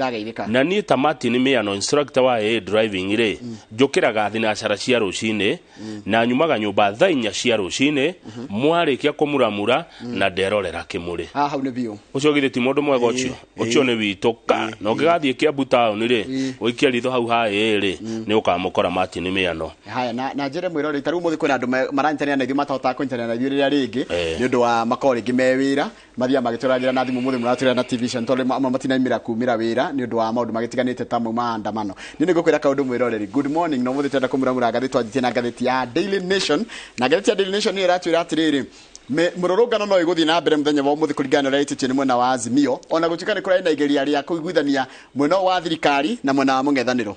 Na niĩ ta Martin Miano instructor wa AA Driving rĩ, njũkĩraga thinacara cia rũcinĩ na nyumaga nyũmba thaa 4 cia rũcinĩ, mwarĩkia kũmuramura na nderorera kĩmũrĩ. Hau nĩ biũ. Ũcio githĩ ti mũndũ mwega ũcio? Ũcio nĩ witũ ka. Na ũngĩgathiĩ Kiambu town rĩ, ũikie ritho hau ha AA rĩ, nĩ ũkamũkora Martin Miano. Haya, na njĩre mwĩroreri ta rĩu ũmũthĩ kwĩna andũ maranyitanĩra na ithuĩ matahotaga kũnyitanĩra na ithuĩ rĩrĩa rĩngĩ nĩ ũndũ wa makorwo rĩngĩ me wĩra mathiaga magĩtũragĩra na thimũ mũthĩ mũratũrĩra na TV tondũ amwe matinaimĩra kumĩra wĩra nĩ ũndũ wa maũndũ magĩtiganĩte ta mau maandamano. Niĩ nĩngũkwĩra kaũndũ mwĩroreri, good morning. No mũthĩ twenda kũmuramura ngathĩti twanjitie na ngathĩti ya Daily Nation, na ngathĩti ya Daily Nation nĩ ĩratwĩra atĩrĩrĩ, mũrũrũngano no ĩgũthiĩ na mbere mũthenya wa ũmũthĩ kũringana na ũrĩa ĩtĩtio nĩ mwena wa Azimio, ona gũtuĩka nĩ kũrarĩ na igeria rĩa kũiguithania mwena wa thirikari na mwena wa mũng'ethanĩro.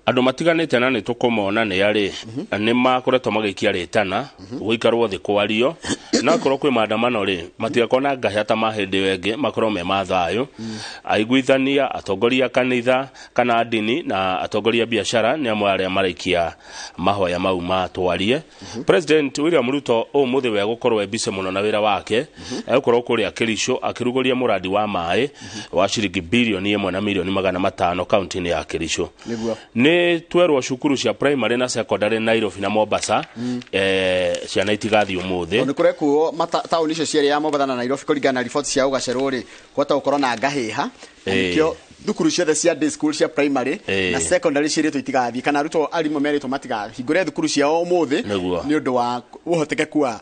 Andũ matiganĩte na nĩ tũkũmona nĩ arĩ nĩ makoretwo magĩikia rĩtana gũikarwo thĩ kwario, na akorwo kwĩ maandamano rĩ matigakorwo na ngahĩa ta ma hĩndĩ ĩyo ĩngĩ, makorwo me ma thayũ. Aiguithania, atongoria kanitha kana ndini na atongoria biacara nĩ amwe arĩa maraikia mahoya mau matwarie. President William Ruto ũmũthĩ we gũkorwo e busy mũno na wĩra wake, egũkorwo kũrĩa Kericho akĩrugũria mũradi wa maĩ wa ciringi bilioni 1 na milioni 500 kaunti-inĩ ya Kericho. Nĩ twerwo cukuru cia primary na secondary Nairobi na Mombasa ciana itigathiĩ ũmũthĩ. Nĩ kũrekwo taũni icio cierĩ ya Mombasa na Nairobi kũringana na riboti cia ũgacerwo rĩ, gwata gũkorwo na ngahĩha, na nĩkĩo thukuru ciothe cia day school cia primary na secondary ciĩrĩtwo itigathiĩ, kana arutwo arimũ merĩtwo matigahingũre thukuru ciao ũmũthĩ nĩ ũndũ wa ũhotekeku wa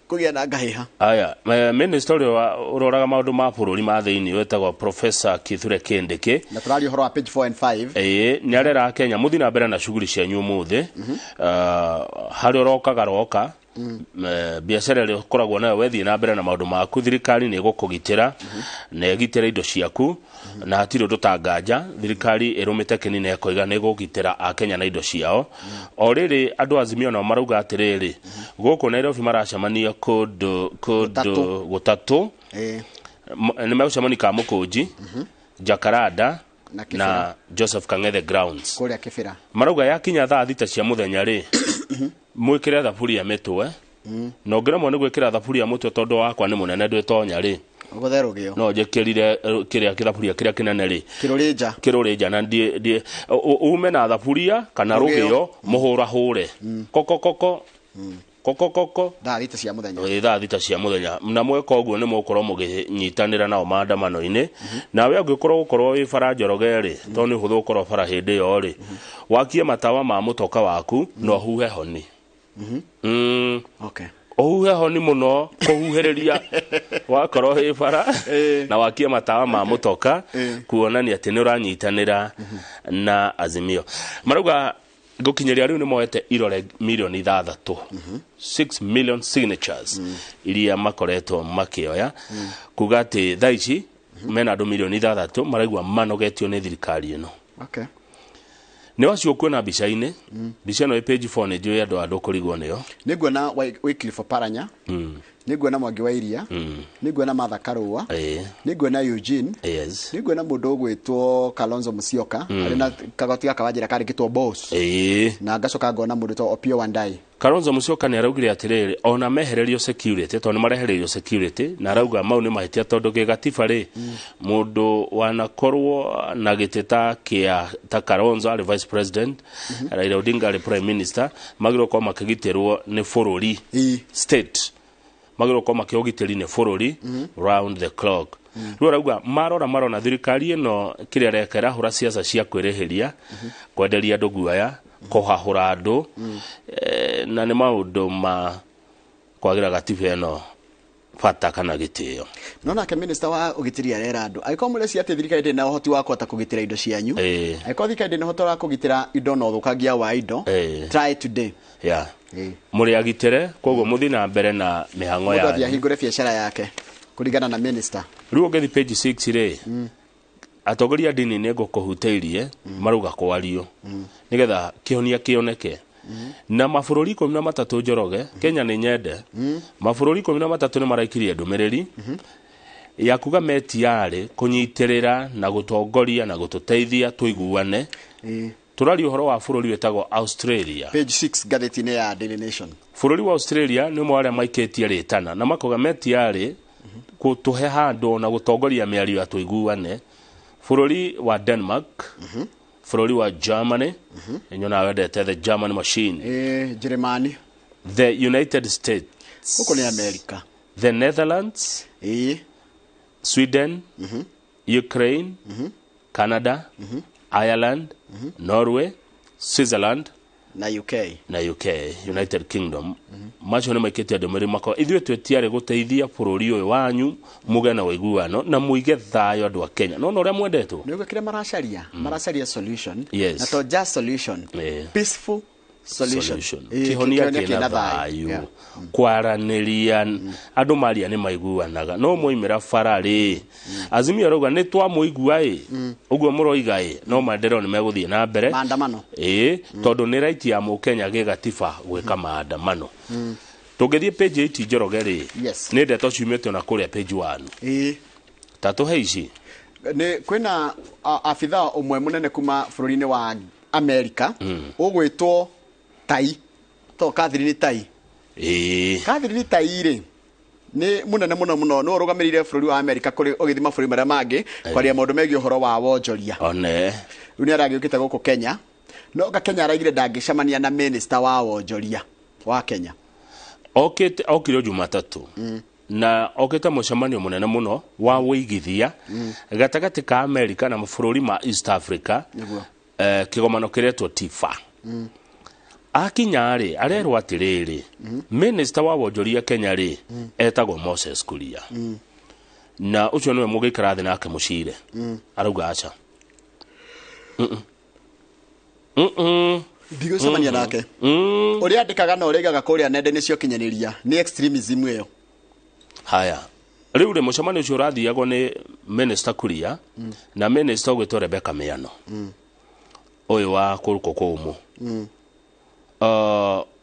kũgĩa na ngahĩha. Aya, minister ũrĩa ũroraga maũndũ ma bũrũri ma thĩinĩ wetagwo Professor Kithure Kindiki, na tũraria ũhoro wa page 4 and 5. Nĩ arera Kenya mũthiĩ na mbere na shughuli cianyu ũmũthĩ. Harĩa ũrokaga roka Biacara ĩrĩa ũkoragwo nayo wethiĩ na mbere na maũndũ maku, thirikari nĩ ĩgũkũgitĩra na ĩgitĩre indo ciaku, na hatirĩ ũndũ ta nganja. Thirikari ĩrũmĩte kĩni na ĩkoiga nĩ ĩgũgitĩra Akenya na indo ciao. O rĩrĩ, andũ a Azimio nao marauga atĩrĩrĩ, gũkũ Nairobi maracemania kũndũ kũndũ gũtatũ. Nĩ megũcemania Kamũkũnji, Jacaranda Na Kĩbĩra. Na Joseph Kang'ethe grounds. Kũrĩa Kĩbĩra. Marauga yakinya thaa 6 cia mũthenya rĩ, mwĩkĩre thaburia mĩtwe, na ũngĩremwo nĩ gwĩkĩra thaburia mũtwe tondũ wakwa nĩ mũnene ndwĩtonya rĩ, ũgũthe rũgĩo. No njĩkĩrire kĩrĩa kĩthaburia kĩrĩa kĩnene rĩ, kĩrũrĩnja. Kĩrũrĩnja na ndiĩ ume na thaburia kana Rũgĩo. Rũgĩo mũhũrahũre koko koko koko koko. Thaa 6 cia mũthenya. Ĩ, thaa 6 cia mũthenya, na mweka ũguo nĩ mũgũkorwo mũgĩnyitanĩra nao maandamano-inĩ. Nawe angĩkorwo gũkorwo wĩ bara Njoroge rĩ, tondũ nĩ ũhũthũ gũkorwo bara hĩndĩ ĩyo rĩ, wakie matawa ma mũtoka waku na ũhuhe honi. Ũhuhe honi mũno kũhuhĩrĩria wakorwo wĩ bara na wakie matawa ma mũtoka, kuonania atĩ nĩ ũranyitanĩra na Azimio. Marauga gũkinyĩria rĩu nĩ moete irore mirioni 6, 6 million signatures iria makoretwo makĩoya, kuga atĩ thaa ici mena andũ mirioni 6 maraigua manogetio nĩ thirikari ĩno. Nĩ wacio kuona mbica-inĩ, mbica ĩno ĩ page 4, nĩ njũĩ andũ andũ kũrigwo nĩyo. Nĩ nguona Wycliffe Oparanya, nĩ nguona Mwangi wa Iria, nĩ nguona Martha Karua, nĩ nguona Eugene, nĩ nguona mũndũ ũgwĩtwo Kalonzo Musyoka, arĩ na kagoti gaka wanjĩra karĩkĩtwo boss, na ngacoka ngona mũndũ ũtwo Opiyo Wandayi. Kalonzo Musyoka nĩ araugire atĩrĩrĩ, ona mehererio security, tondũ nĩ marehereirio security, na arauga mau nĩ mahĩtia, tondũ gĩgatiba rĩ, mũndũ wanakorwo na gĩtĩ ta kĩa ta Kalonzo arĩ vice president, Raila Odinga arĩ prime minister, magĩrĩirwo gũkorwo makĩgitĩrwo nĩ bũrũri, state magĩrĩirwo gũkorwo makĩũgitĩri nĩ bũrũri round the clock. Rĩu arauga marora marona thirikari ĩno kĩrĩa ĩreka, ĩrahũra ciaca cia kwĩrĩhĩria, kwenderia andũ guoya, kũhahũra andũ, na nĩ maũndũ ma kwagĩra gatiba ĩno bata kana gĩtĩo. No nake minister wa ũgitĩri arera andũ, angĩkorwo mũreciria atĩ thirikari ndĩrĩ na ũhoti wa kũhota kũgitĩra indo cianyu, angĩkorwo thirikari ndĩrĩ na ũhoti wa kũgitĩra indo na ũthũkangia wa indo, try today. Mũrĩ agitĩre, koguo mũthiĩ na mbere na mĩhang'o Mũndũ athiĩ yanyu. ahingũre biacara yake kũringana na minister. Rĩu ũngĩthiĩ page 6 rĩ, atongoria a ndini nĩ ngũkũhutĩirie, marauga kwario nĩgetha kĩhonia kĩoneke na mabũrũri 13. Njoroge, Kenya nĩ nyende, mabũrũri 13 nĩ maraikirie ndũmĩrĩri ya kuga metiarĩ kũnyitĩrĩra na gũtongoria na gũtũteithia tũiguane. Tũraria ũhoro wa bũrũri wĩtagwo Australia. Page 6 ngathĩti-inĩ ya Daily Nation. Bũrũri wa Australia nĩ ũmwe wa arĩa maikĩtie rĩtana na makoga metiarĩ gũtũhe handũ na gũtongoria mĩario ya tũiguane. Bũrũri wa Denmark, bũrũri wa Germany, nyonaga wendete the German machine, Jeremani, the United States, gũkũ nĩ America, the Netherlands, Sweden, Ukraine, Canada, Ireland, Norway, Switzerland na UK. Na UK, United Kingdom. Macio nĩ maikĩtie ndũmĩrĩri makwa, ithuĩ twĩtiarĩ gũteithia bũrũri ũyũ wanyu mũgĩe na ũiguano na mũige thayũ andũ a Kenya nona ũrĩa mwendetwo. Nĩ ũguo kĩrĩa maracaria, maracaria solution, na to just solution, peaceful solution. Solution. Kĩhonia kĩna thayũ, kwaranĩria, andũ maria nĩ maiguanaga, no mwoimĩra bara rĩ, Azimio arauga nĩ twamũigua ĩ ũguo mũroiga ĩ, no maendeleo nĩ megũthiĩ na mbere. Maandamano. Ĩ, tondũ nĩ right ya mũkenya gĩgatiba gwĩka maandamano. Tũngĩthiĩ page 8, Njoroge rĩ, nĩ ndeto ciumĩte ona kũrĩa page 1. Ta tũhe ici. Nĩ kwĩna abithaa ũmwe mũnene kuma bũrũri-inĩ wa Amerika, ũgwĩtwo Tai to Catherine Tai. Catherine Tai rĩ, nĩ mũnene mũno mũno, nĩwe ũrũgamĩrĩire bũrũri wa Amerika kũrĩ ũgĩthiĩ mabũrũri marĩa mangĩ kwaria maũndũ megiĩ ũhoro wa wonjoria. One. Rĩu nĩ aragĩũkĩte gũkũ Kenya, no nga Kenya araigire ndangĩcemania na minister wa wonjoria wa Kenya. Okĩte, okire Jumatatũ na okĩte mũcemanio mũnene mũno wa wũigithia gatagatĩ ka Amerika na mabũrũri ma East Africa, kĩgomano kĩretwo TIFA. Akinya rĩ, arerwo atĩrĩrĩ, minister wa wonjoria Kenya rĩ, etagwo Moses Kuria, na ũcio nĩwe mũgĩikara thĩ nake mũcire. Arauga aca. Mm-mm. Mm-mm. Ndigũcemania nake. Ũrĩa andĩkaga na ũrĩa aigaga kũrĩa nenda-inĩ cia ũkinyanĩria nĩ extremism ĩyo. Haya, rĩu rĩ, mũcemanio ũcio ũrathiagwo nĩ Minister Kuria na minister ũgwĩtwo Rebecca Miano, ũyũ wa kũrũkũ kũmũ.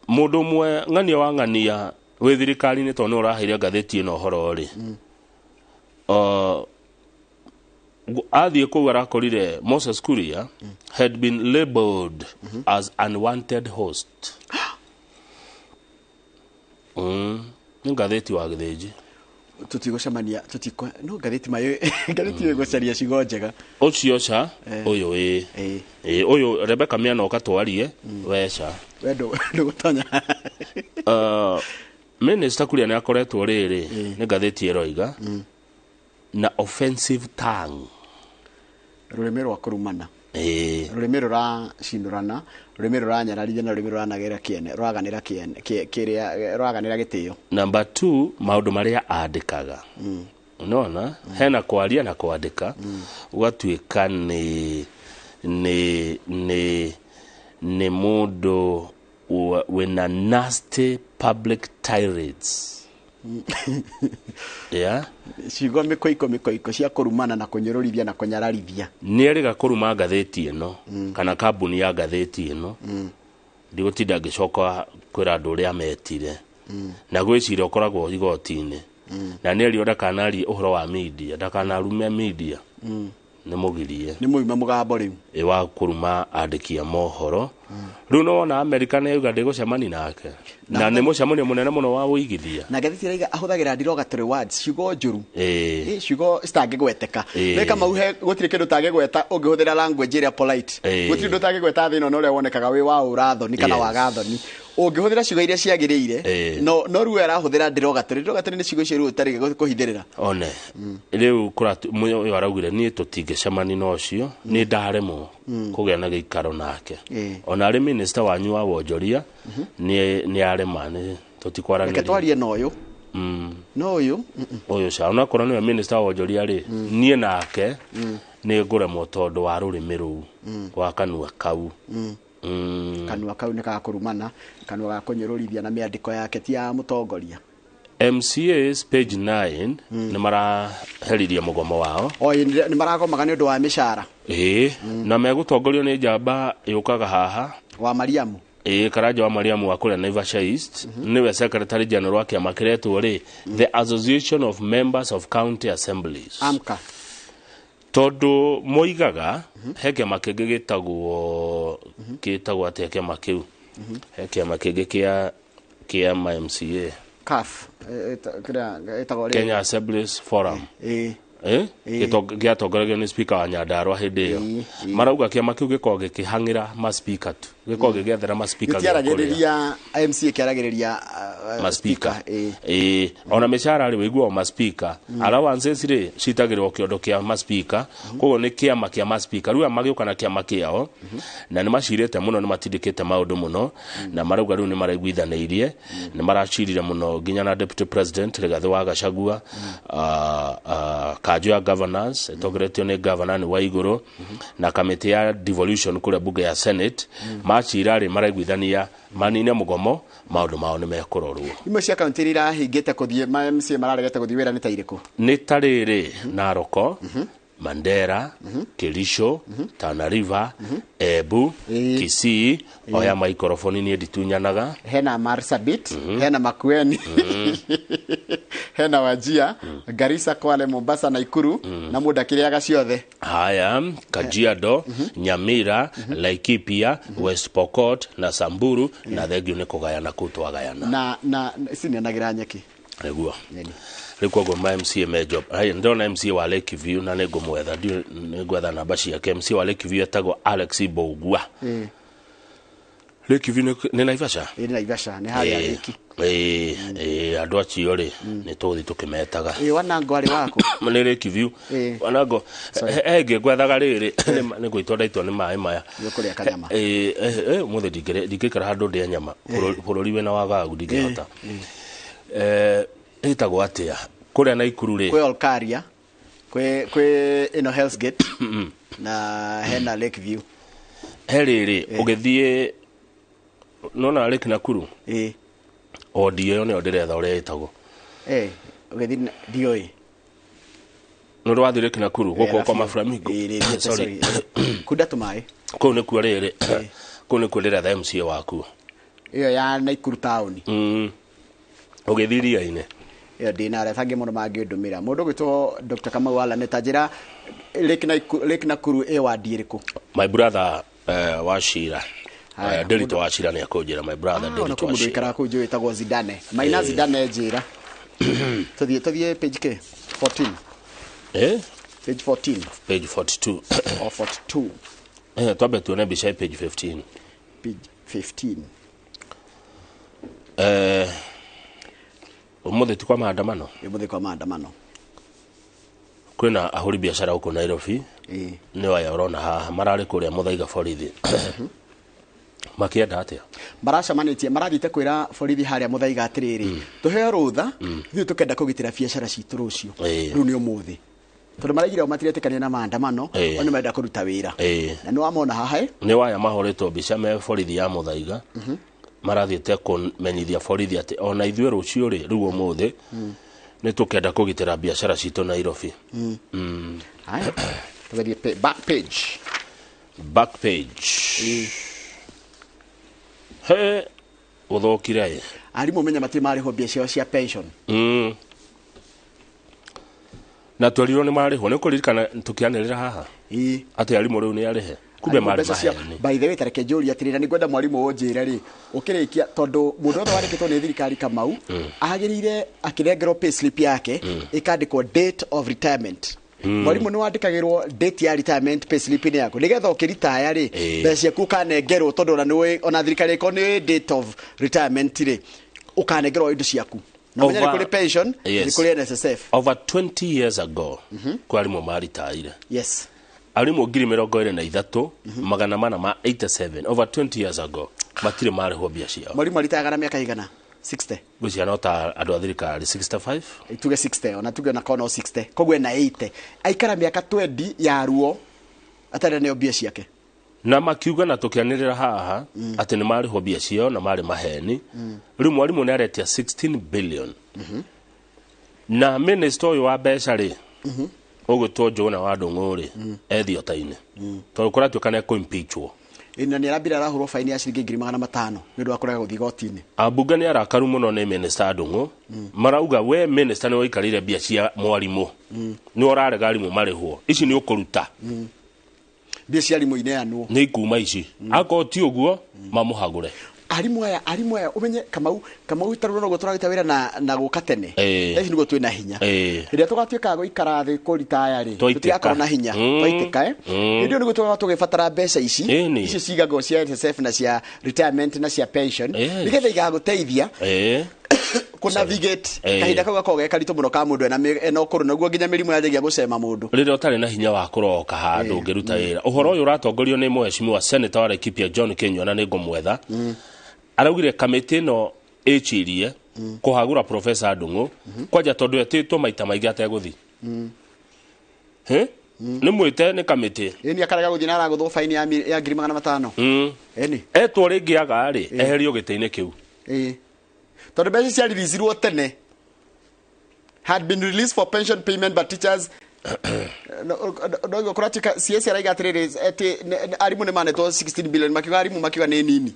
Mũndũ ũmwe ng'ania wa ng'ania wĩ thirikari-inĩ, tondũ nĩ ũraheire ngathĩti ĩno ũhoro rĩ, athiĩ kũu arakorire Moses Kuria had been labeled as unwanted host. Nĩ ngathĩti wa Gĩthĩnji. Tũtigũcemania, tũtikwa no ngathĩti mayo, ngathĩti ĩgũcaria ciugo njega. Ũcio ca ũyũ ĩ ĩ ũyũ Rebecca Miano ũkatwarie we ca. We ndũgũtonya. Minister Kuria nĩ akoretwo rĩrĩ, nĩ ngathĩti ĩroiga na offensive tongue. Rũrĩmĩ rwa kũrumana, rũrĩmĩ rũracinũrana, rũrĩmĩ rũranyararithia na rũrĩmĩ rũranagĩra kĩene, rũraganĩra kĩene, kĩrĩa rũraganĩra gĩtĩo. Number 2, maũndũ marĩa andĩkaga, nona hena kwaria na kwandĩka, ũgatuĩka nĩ mũndũ wĩna nasty public tirades, yeah? Ciugo mĩkoiko mĩkoiko cia kũrumana na kũnyũrũrithia na kũnyararithia. Nĩ erĩga kũruma ngathĩti ĩno kana kambuni ya ngathĩti ĩno. Ndigũtinda ngĩcoka kwĩra andũ ũrĩa metire na gwĩciria ũkoragwo igoti-inĩ, na nĩ erio ndakanarie ũhoro wa media, ndakanarume media. Nĩ mũgirie. Nĩ mũime mũgambo rĩu. Ĩ wa kũruma andĩki a mohoro. Rĩu nĩ wona Amerika nĩ yauga ndĩgũcemania nake, na nĩ mũcemanio mũnene mũno wa ũigithia. Na ngathĩti ĩraiga ahũthagĩra derogatory words, ciugo njũru. Ciugo citangĩgweteka. Nĩ kama uhe gũtirĩ kĩndũ ũtangĩgweta ũngĩhũthĩra language ĩrĩa polite. Gũtirĩ ũndũ ũtangĩgweta thĩ ĩno na ũrĩa wonekaga wĩ wa ũrathoni kana wa gathoni ũngĩhũthĩra ciugo iria ciagĩrĩire. No rĩu arahũthĩra derogatory. Derogatory nĩ ciugo icio rĩu ũtarĩ kũhithĩrĩra. One rĩu ũyũ araugire niĩ tũtingĩcemania na ũcio, nĩ ndaremwo kũgĩa na gĩikaro nake. Ona arĩ minister wanyu wa wonjoria nĩ arema, nĩ tũtikwaranĩria. Reke twarie na ũyũ. No ũyũ. Ũyũ ca onakorwo nĩwe minister wa wonjoria rĩ, niĩ nake nĩ ngũremwo tondũ wa rũrĩmĩ rũu wa kanua kau. Kanua kau nĩ ga kũrumana, kanua ga kũnyũrũrithia, na mĩandĩko yake ti ya mũtongoria. MCAs, page 9, nĩ maraheririe mũgomo wao. O nĩ maragomaga nĩ ũndũ wa mĩcara. Ĩĩ, na megũtongorio nĩ njamba yũkaga haha wa Mariamu. Ĩĩ, Karanja wa Mariamu wa kũrĩa Naivasha East, nĩwe secretary general wa kĩama kĩretwo rĩ the Association of Members of County Assemblies. AMCA. Tondũ moigaga he kĩama kĩngĩ gĩtagwo atĩa kĩama kĩu, he kĩama kĩngĩ kĩa ma MCA. CAF, kĩrĩa ĩtagwo rĩ? Kenya Assemblies Forum. Gĩatongoragio nĩ speaker wa Nyandarua hĩndĩ ĩyo. Marauga kĩama kĩu gĩkoragwo gĩkĩhang'ĩra ma speaker tu, gĩkoragwo gĩgĩethera ma speaker gĩa kũrĩa. Gĩtiaragĩrĩria MCA, kĩaragĩrĩria ma speaker. Ĩĩ, ona mĩcara rĩ, wĩiguaga ma speaker allowances rĩ citagĩrwo kĩondo kĩa ma speaker, koguo nĩ kĩama kĩa ma speaker. Rĩu aya magĩũka na kĩama kĩao na nĩ macirĩte mũno, nĩ matindĩkĩte maũndũ mũno, na marauga rĩu nĩ maraiguithanĩirie, nĩ maracirire mũno nginya na Deputy President Rigathĩ wa Gachagua, kanjũ ya governors ĩtongoretio nĩ governor nĩ wa igũrũ na kamĩtĩ ya devolution kũrĩa bunge ya Senate. Macira rĩ, maraiguithania manine mũgomo, maũndũ mao nĩ mekũrorwo. Imwe cia kaunti iria irahingĩte kũthiĩ, ma MCA mararegete gũthiĩ wĩra nĩ ta irĩkũ? Nĩ ta rĩrĩ: Naroko, Mandera, Kericho, Tana River, Embu, Kisii. Oya maikoroboni, niĩ nditunyanaga. Hena Marsabit, hena Makueni, hena Wajia, Garissa, Kwale, Mombasa, Naikuru na mũndũ akĩrĩaga ciothe. Haya, Kajiado, Nyamira, Laikipia, West Pokot na Samburu, na thengio nĩ kũgayana kũu twagayana. Na cinenagĩra nyeki. Nĩguo rĩu koguo ma MCA me job. Haya, ndĩrona MCA wa Lake View na nĩngũmwetha, ndiũĩ, nĩngwetha namba ciake. MCA wa Lake View etagwo Alex Mbugua. Lake View nĩ Naivasha. Ĩ, nĩ Naivasha, nĩ harĩa Lake. Ĩĩ, andũ acio rĩ, nĩ tũgũthiĩ tũkĩmetaga. Ĩ, Wanango arĩ waku? Nĩ Lake View. Wanango he ngĩ ngwethaga rĩrĩ, nĩ gwĩtwo ndaitwo nĩ maĩ maya. Nĩ ũkũrĩa kanyama. Ĩĩ, ũmũthĩ ndingĩikara handũ ndĩe nyama. Bũrũri wĩna wagagu ndingĩhota. Ĩtagwo atĩa kũrĩa Naikuru rĩ? Kwĩ Olkaria, kwĩ ĩno Hell's Gate na hena Lake View. He rĩrĩ, ũgĩthiĩ Nona Lake Nakuru. Ĩĩ. Wodi ĩyo nĩyo ndĩretha ũrĩa ĩtagwo. Eh, ũgĩthiĩ ndiũĩ. Nĩ ũrĩ wathiĩ Lake Nakuru gũkũ kwa maflamingo? Ĩĩ, Sorry. Kunda tũmaĩ. Kũu nĩkuo rĩrĩ, kũu nĩkuo ndĩretha MCA waku. Ĩyo ya Naikuru taũni. Ũgĩthiĩ iria-inĩ. Ĩyo ndĩna arĩa tangĩ mũno mangĩndũmĩra. Mũndũ ũgwĩtwo Dr. Kamau Allan ta njĩra Lake Nakuru ĩ wadi ĩrĩkũ? My brother Wachira. Haya, Ndĩritũ Wachira nĩ akũnjĩra, my brother Ah, ona Ndĩritũ kwĩ mũndũ Wachira. ũikaraga kũu njũĩ wĩtagwo Zidane. Maina Ĩĩ. Zidane njĩra. Tũthiĩ page K 14. Eh? Page 14. Page 42. Or 42. Twambe tuone mbica ya page 15. Page 15. Ũmũthĩ ti kwa maandamano. Ũmũthĩ kwa maandamano. Kwĩna ahũri biacara gũkũ Nairobi. Ĩĩ. Nĩ aya ũrona haha mararĩ kũrĩa Mũthaiga borithi. Makĩenda atĩa? Maracemanĩtie, marathiĩte kwĩra borithi harĩa Mũthaiga atĩrĩrĩ, tũheo rũtha, ithuĩ tũkenda kũgitĩra biacara citũ rũciũ. Rĩu nĩ ũmũthĩ. Tondũ maraigire o matiretĩkania na maandamano, o nĩ marenda kũruta wĩra. Na nĩ wamona haha ĩ? Nĩ waya mahũrĩtwo mbica me borithi ya Mũthaiga. Marathiĩte kũmenyithia borithi atĩ ona ithuĩ rũciũ rĩ, rĩu ũmũthĩ nĩ tũkenda kũgitĩra biacara citũ Nairobi. Haya. Tũgerie back page. Back page. He gũthũkire ĩ. Arimũ menya matirĩ marĩhwo mbia ciao cia pension. Na twerirwo nĩ marĩhwo, nĩ ũkũririkana tũkĩanĩrĩra haha? Ĩĩ. Atĩ arimũ rĩu nĩ arĩhe. Kumbe Arimũ marĩ mbeca ciao. maheni. By the way, tareke njũrie atĩrĩrĩ, na nĩngwenda mwarimũ ũnjĩre rĩ, ũkĩrĩkia tondũ mũndũ wothe wandĩkĩtwo nĩ thirikari Kamau, agĩrĩire akĩnengerwo pay slip yake ĩkandĩkwo date of retirement. Mwarimũ nĩ wandĩkagĩrwo date ya retirement pay slip-inĩ yaku nĩgetha ũkĩritaya rĩ, mbeca ciaku ũkanengerwo, tondũ ona nĩũĩ ona thirikari ĩkorwo nĩ date of retirement rĩ, ũkanengerwo indo ciaku. Na ũmenye nĩ kũrĩ pension, nĩ kũrĩ NSSF. Over 20 years ago, kwĩ arimũ maritaire. Yes. Arimũ 23,487 over 20 years ago matirĩ marĩhwo mbia ciao. Mwarimũ aritayaga na mĩaka igana? 60. Ngwĩciria no ta andũ a thirikari 65. Tuge 60, ona tuge ona kono 60, koguo ena 80, aikara mĩaka 20 ya ruo atarĩ neo mbia ciake. Na makiuga na tũkĩanĩrĩra haha atĩ nĩ marĩhwo mbia ciao na marĩ maheni. Rĩu mwarimũ nĩ aretia 16 billion. Na minister ũyũ wa mbeca rĩ, ũgwĩtwo Njũgũna wa Ndũng'ũ rĩ, ethiota-inĩ tondũ kũratuĩka nĩ ekũ-impeachwo. Na nĩ arambire arahũrwo faini ya ciringi 500,000 nĩ ũndũ wa kũrega gũthiĩ igoti-inĩ. Ambunge nĩ arakaru mũno nĩ minister Ndũng'ũ. Marauga we minister nĩ waikarĩire mbia cia mwarimũ, nĩ ũrarega arimũ marĩhwo, ici nĩ ũkũruta. Mbia cia arimũ ineanwo. Nĩ ikuma ici, akorwo ti ũguo mamũhagũre. Arimũ aya ũmenye Kamau tarĩu noguo tũraruta wĩra na gũka tene. Ĩĩ. Ici nĩguo twĩna hinya. Ĩĩ. Hĩndĩ ĩrĩa tũgatuĩka gũikara thĩ kũritaya rĩ, Twaitĩka. tũtigakorwo na hinya. Twaitĩka, eh? Hĩndĩ ĩyo nĩguo tũgakorwo tũgĩbatara mbeca ici. Ĩni. Ici cigagwo cia NSSF na cia retirement na cia pension. Nĩgetha igagũteithia kũ navigate kahinda kau gakoragwo ge karitũ mũno ka mũndũ ena ũkũrũ, naguo nginya mĩrimũ yanjagia gũcema mũndũ. Rĩrĩa ũtarĩ na hinya wa kũroka handũ ũngĩruta wĩra. Ũhoro ũyũ ũratongorio nĩ mheshimiwa senator wa Laikipia John Kinyua, na nĩ ngũmwetha. Araugire kamĩtĩ ĩno ĩcirie kũhagũra Professor Ndung'u kwanja tondũ etĩtwo maita maingĩ ategũthiĩ. Nĩ mwĩte nĩ kamĩtĩ. Ĩni akarega gũthiĩ na aragũthwo faini ya 500,000. Ĩni. Etwo rĩngĩ aga rĩ, eherio gĩtĩ-inĩ kĩu. Ĩĩ. Tondũ mbeca cia releasirwo tene, had been released for pension payment but teachers no kũratuĩka CS araiga atĩrĩrĩ atĩ arimũ nĩ manetwo 16 billion, makiuga arimũ makiuga nĩ nini.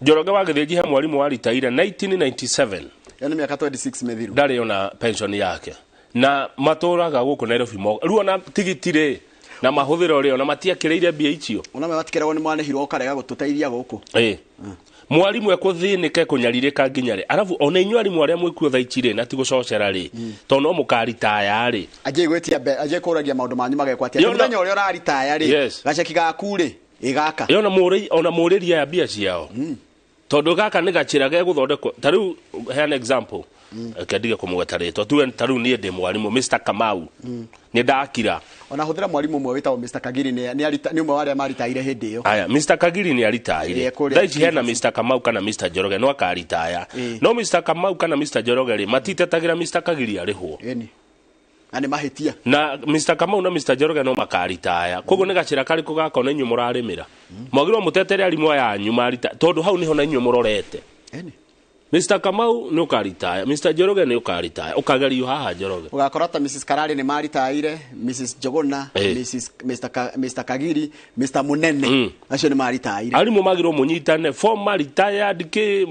Njoroge wa Gĩthĩnji he mwarimũ waritaire 1997. Ĩyo nĩ mĩaka 26 mĩthiru. Ndarĩ ona pension yake. Na matũraga gũkũ Nairobi rĩu ona tigiti rĩ na mahũthĩro rĩ ona matiakĩrĩire mbia icio. Ona matikĩragwo nĩ mwanĩhirwo ũkarega gũtũteithia gũkũ. Ĩĩ. Mwarimũ ekũthĩnĩke kũnyarirĩka nginya rĩ, arabu ona inyuĩ arimũ arĩa mwĩkuo thaa ici rĩ na ti gũcocera rĩ, tondũ no mũkaritaya rĩ. Anjie gwĩtia anjie kũragia maũndũ manyu magekwo atĩa. Yona- Mũthenya ũrĩa ũraritaya rĩ, Yes. gaceki gaku rĩ, ĩ gaka. Ĩ ona mũrĩri aya mbia ciao. Tondũ gaka nĩ gacĩra gegũthondekwo. Ta rĩu heana example. Reke ndige kũmũgweta rĩtwa. Tuge ta rĩu niĩ ndĩ mwarimũ Mr Kamau. Nĩ ndakira. Ona hũthĩra mwarimũ ũmwe wĩtagwo Mr Kagiri, nĩ ũmwe wa arĩa maritaire hĩndĩ ĩyo. Aya, Mr Kagiri nĩ aritaire. Ĩĩ, kũrĩa Thaa ici hena Mr Kamau kana Mr Njoroge no akaritaya. Ĩĩ. No Mr Kamau kana Mr Njoroge rĩ, matitetagĩra Mr Kagiri arĩhwo. Ĩni. Na nĩ mahĩtia. Na Mr Kamau na Mr Njoroge no makaritaya. Koguo nĩ gacĩra karĩkũ gakona inyuĩ mũrarĩmĩra? Mwagĩrĩirwo mũtetere arimũ aya anyu marita, tondũ hau nĩho na inyuĩ mũrorete. Mr Kamau nĩ ũkaritaya, Mr Njoroge nĩ ũkaritaya, ũkagerio haha Njoroge. Ũgakora ta Mrs Karari nĩ maritaire, Mrs Njogona, Mrs Mr Kagiri, Mr Munene, acio nĩ maritaire. Arimũ magĩrĩirwo mũnyitane, former retired kĩ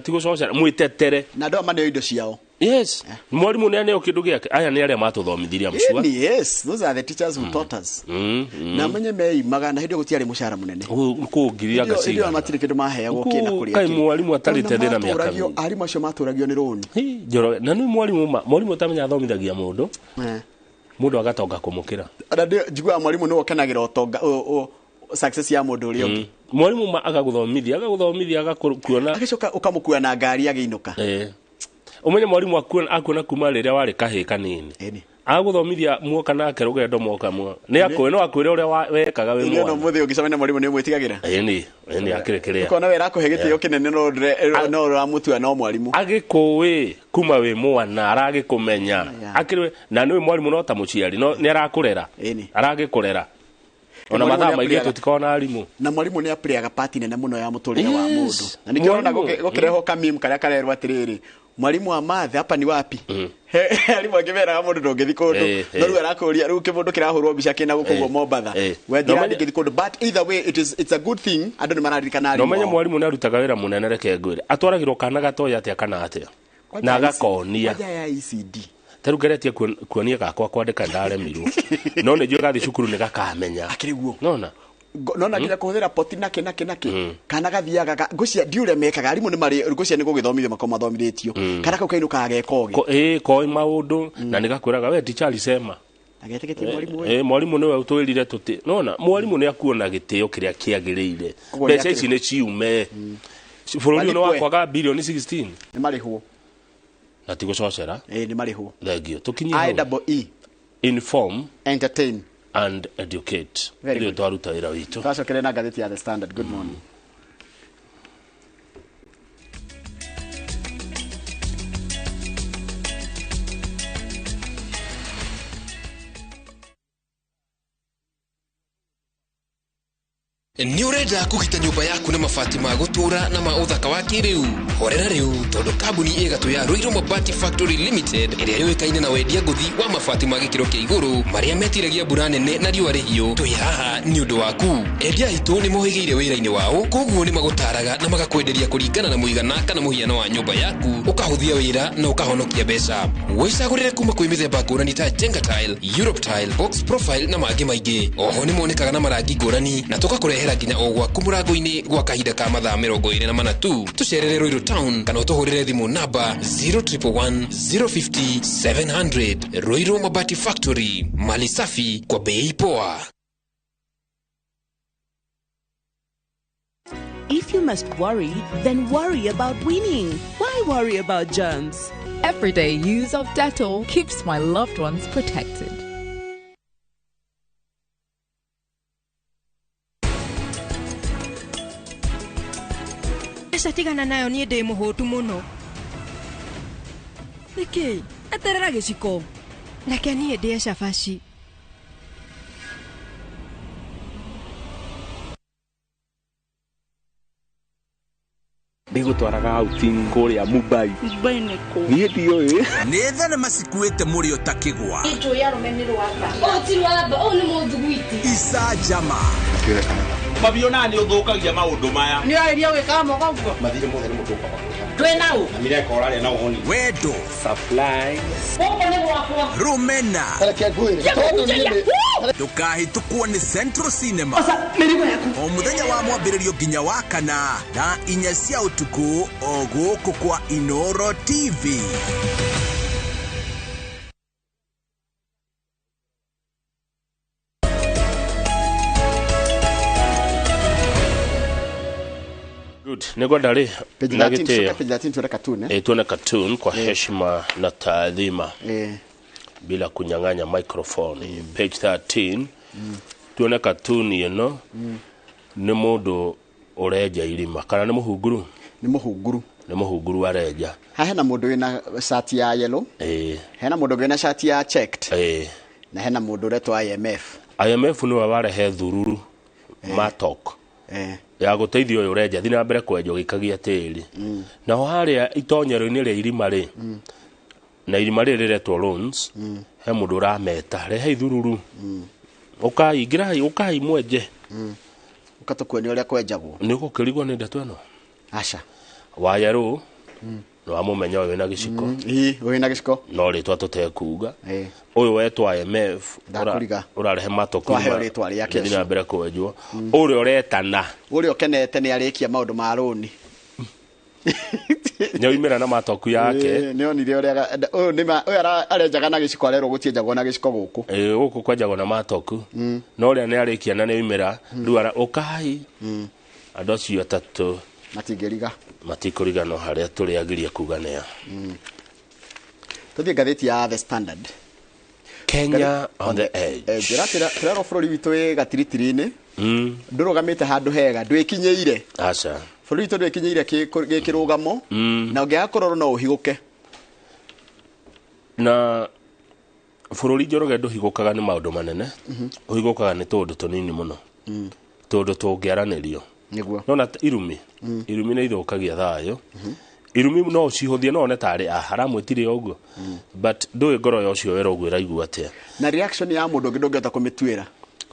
tigũcocera, mwĩtetere. Na andũ aya maneo indo ciao. Yes. Mwarimu nĩ aneo kĩndũ gĩake. Aya nĩ arĩa matũthomithirie amcua. Yes, those are the teachers who taught us. Na menye meimaga na hĩndĩ ĩyo gũtiarĩ mũcara mũnene. Kũngiria Hĩndĩ ĩyo ngacigana. matirĩ kĩndũ maheagwo kĩna kũrĩa. Kaĩ mwarimu atarĩte thĩna mĩaka mĩingĩ. Arimũ acio matũragio nĩ rũni. Njoroge, na nĩ mwarimu ma, mwarimu ũtamenya athomithagia mũndũ. Mũndũ agatonga kũmũkĩra. Ona njiguaga mwarimu nĩwe ũkenagĩra ũtonga success ya mũndũ ũrĩa ũngĩ. Mwarimu ma agagũthomithia, agagũthomithia agakuona. Agĩcoka ũkamũkua na ngari agĩinũka. Umenye mwarimu akuona kuma rĩrĩa warĩ kahĩĩ kanini. Agũthomithia muoka nake rũgendo mwoka mwo. Nĩ akũĩ no akwĩre ũrĩa wekaga wĩ mwana. No mũthĩ ũngĩcemania na mwarimu nĩ ũmwĩtigagĩra. Ĩni, ĩni akĩrĩ kĩrĩa. Ũkona we arakũhe gĩtĩo kĩnene no ũramũtua no mwarimu. Agĩkũĩ kuma wĩ mwana aragĩkũmenya. Akĩrĩ na nĩ mwarimu no ta mũciari no nĩ arakũrera. Aragĩkũrera. Ona mathaa maingĩ tũtikoragwo na arimũ. Na mwarimu nĩ apleyaga part nene mũno ya mũtũrĩre wa mũndũ. Na nĩkĩo ũrona gũkĩrehwo kameme karĩa karerwo atĩrĩrĩ, mwalimu wa math hapa ni wapi? Arimũ angĩ meraga mũndũ ndũngĩthiĩ kũndũ, no rĩu arakũria rĩu kĩmũndũ kĩrahũrwo mbica kĩna gũkũ ũguo Mombatha, we njĩra ndingĩthiĩ kũndũ, but either way it's a good thing andũ nĩ mararirikana arimũ. No menye mwarimu nĩ arutaga wĩra mũnene, reke ngwĩre. Atwaragĩrwo kana gatoĩ atĩa kana atĩa na agakonia. Kwanja ya ECD. Ta rĩu ngeretie kuonia gakwa kwandĩka ndaremirwo, no nĩ njũĩ gathiĩ cukuru nĩ gakamenya. Akĩrĩ guo. Nona? Nona nginya kũhũthĩra poti nake nake nake kana gathiaga ngũcia ndiũrĩa mekaga arimũ nĩ marĩ ngũcia nĩ gũgĩthomithio makorwo mathomithĩtio kana kau kainũkaga geka ũgĩ. Koĩ maũndũ na nĩ gakwĩraga we teacher alisema. Agetĩkĩtie mwarimu ũyũ. Mwarimu nĩwe ũtwĩrire tũtĩ. Nona mwarimu nĩ akuona gĩtĩo kĩrĩa kĩagĩrĩire. Mbeca ici nĩ ciume. Bũrũri ũyũ nĩ wa kwaga bilioni 16. Nĩ marĩhwo. Na ti gũcocera. Nĩ marĩhwo. Thank you. Tũkinyie hau. IEE. Inform, entertain and educate. Very good. Twaruta wĩra witũ. Twacokere na ngathĩti ya The Standard. Good morning. Nĩ ũrenda kũgita nyũmba yaku na mabati ma gũtũũra na ma ũthaka wa kĩrĩu? Horera rĩu tondũ kambuni ĩgatũ ya Ruiru Mabati Factory Limited ĩrĩa yũĩkaine na wendia ngũthi wa mabati ma gĩkĩro kĩa igũrũ marĩa metiragia mbura nene na riũa rĩhiũ, twĩ haha nĩ ũndũ waku. Endia aitũ nĩ mohĩgĩire wĩra-inĩ wao, koguo nĩ magũtaraga na magakwenderia kũringana na mũigana kana mũhiano wa nyũmba yaku, ũkahũthia wĩra na ũkahonokia mbeca. Wĩcagũrĩre kuma kwĩ mĩthemba ngũrani ta Jenga Tile, Europe Tile, Box Profile na mangĩ maingĩ. Oho nĩ monekaga na marangi ngũrani na tũgakũrehera nginya o gwaku mũrango-inĩ gwa kahinda ka mathaa 24 tu. Tũcerere Ruiru Town kana ũtũhũrĩre thimũ namba 0111 050 700. Ruiru Mabati Factory, mali safi kwa bei poa. If you must worry, then worry about winning. Why worry about germs? Everyday use of Dettol keeps my loved ones protected. Tigana nayo niĩ ndĩ mũhũtu mũno. Nĩkĩ? Eterera gĩciko. Reke niĩ ndĩe cabaci. Ndĩgũtwaraga outing kũrĩa Mumbai. Mumbai nĩ kũ? Niĩ ndiũĩ. Nĩ thenema cikuĩte mũrĩo ta kĩgwa. Njũĩ arũme nĩ rwamba. Ũũ ti rwamba, ũũ nĩ mũthuguiti. Icanjama. Mabio na nĩ ũthũkagia maũndũ maya. Nĩ ũrarĩria gwĩkaga moko ũguo? Mathirĩ mothe nĩ mũtũka bakũrĩha. Twĩ na ũ? Na mireka ũrarĩa na ũhoni. Wendo. Supplies. Gũkũ nĩ gwakwa. Rũmena. Reke ngwĩre. Tondũ niĩ nĩ Ndũkahĩtũkwo nĩ Central Cinema. Oca, mĩrigo yaku. O mũthenya wa mwambĩrĩrio nginya wa kana thaa 4 cia ũtukũ o gũkũ kwa Inoro TV. Good. Nĩngwenda rĩ na gĩtĩo. Page 13 tuone cartoon. Tuone cartoon kwa heshima na taadhima. Bila kunyang'anya microphone. Page 13. Tuone cartoon ĩno. Nĩ mũndũ ũrenja irima kana nĩ mũhunguru? Nĩ mũhunguru. Nĩ mũhunguru arenja. Haha hena mũndũ wĩna cati ya yellow. Hena mũndũ wĩna cati ya checked. Na hena mũndũ ũretwo IMF. IMF nĩwe warehe thururu matok ya gũteithia ũyũ ũrenja thiĩ na mbere kwenja ũgĩikagia tĩri. Naho harĩa itonyero-inĩ rĩa irima rĩ, na irima rĩrĩ rĩretwo loans, he mũndũ ũrameta rehe ithururu, ũkai ingĩrai, ũkai mwenje. Ũka tũkuonia ũrĩa kwenjagwo. Nĩ ũgũkĩrigwo nĩ ndeto ĩno? Aca. Wayerũ nĩ wamũmenya ũyũ wĩna gĩciko. Ĩ, ũyũ wĩna gĩciko. No rĩtwa tũtekuga. Ũyũ wetwo IMF Ndakũriga. ũrarehe matoku Twaheo rĩtwa rĩake rĩthiĩ na mbere kwenjwo. Ũrĩa ũretana ũrĩa ũkenete nĩ arĩkia maũndũ ma rũni. Nĩoimĩra na matoku yake. Nĩ onire ũrĩa ũyũ nĩ ũyũ arenjaga na gĩciko, arerwo gũtienjagwo na gĩciko gũkũ. Ĩ, gũkũ kwenjagwo na matoku. No ũrĩa nĩ arĩkia na nĩoimĩra rĩu ara ũkai. Andũ acio atatũ matingĩriga, matikũriganwo harĩa tũrĩ agiria kuga nĩa. Tũthiĩ ngathĩti ya The Standard. Kenya on the edge. Njĩra tũrerwo bũrũri witũ wĩ gatiritiri-inĩ. Ndũrũgamĩte handũ hega, ndwĩkinyĩire. Aca. Bũrũri witũ ndwĩkinyĩire gĩkĩrũgamo. Na ũngĩaga kũrorwo no ũhigũke. Na bũrũri Njoroge ndũhigũkaga nĩ maũndũ manene. Ũhigũkaga nĩ tũũndũ tũnini mũno. Tũũndũ tũngĩaranĩrio. Nĩguo. Nona irumi. Irumi nĩ ithũkagia thayũ. Irumi no ũcihũthie, no one tarĩ haramwĩtire ũguo. But ndũĩ ngoro ya ũcio wera ũguo ĩraigua atĩa. Na reaction ya mũndũ ũngĩ ndũngĩhota kũmĩtuĩra.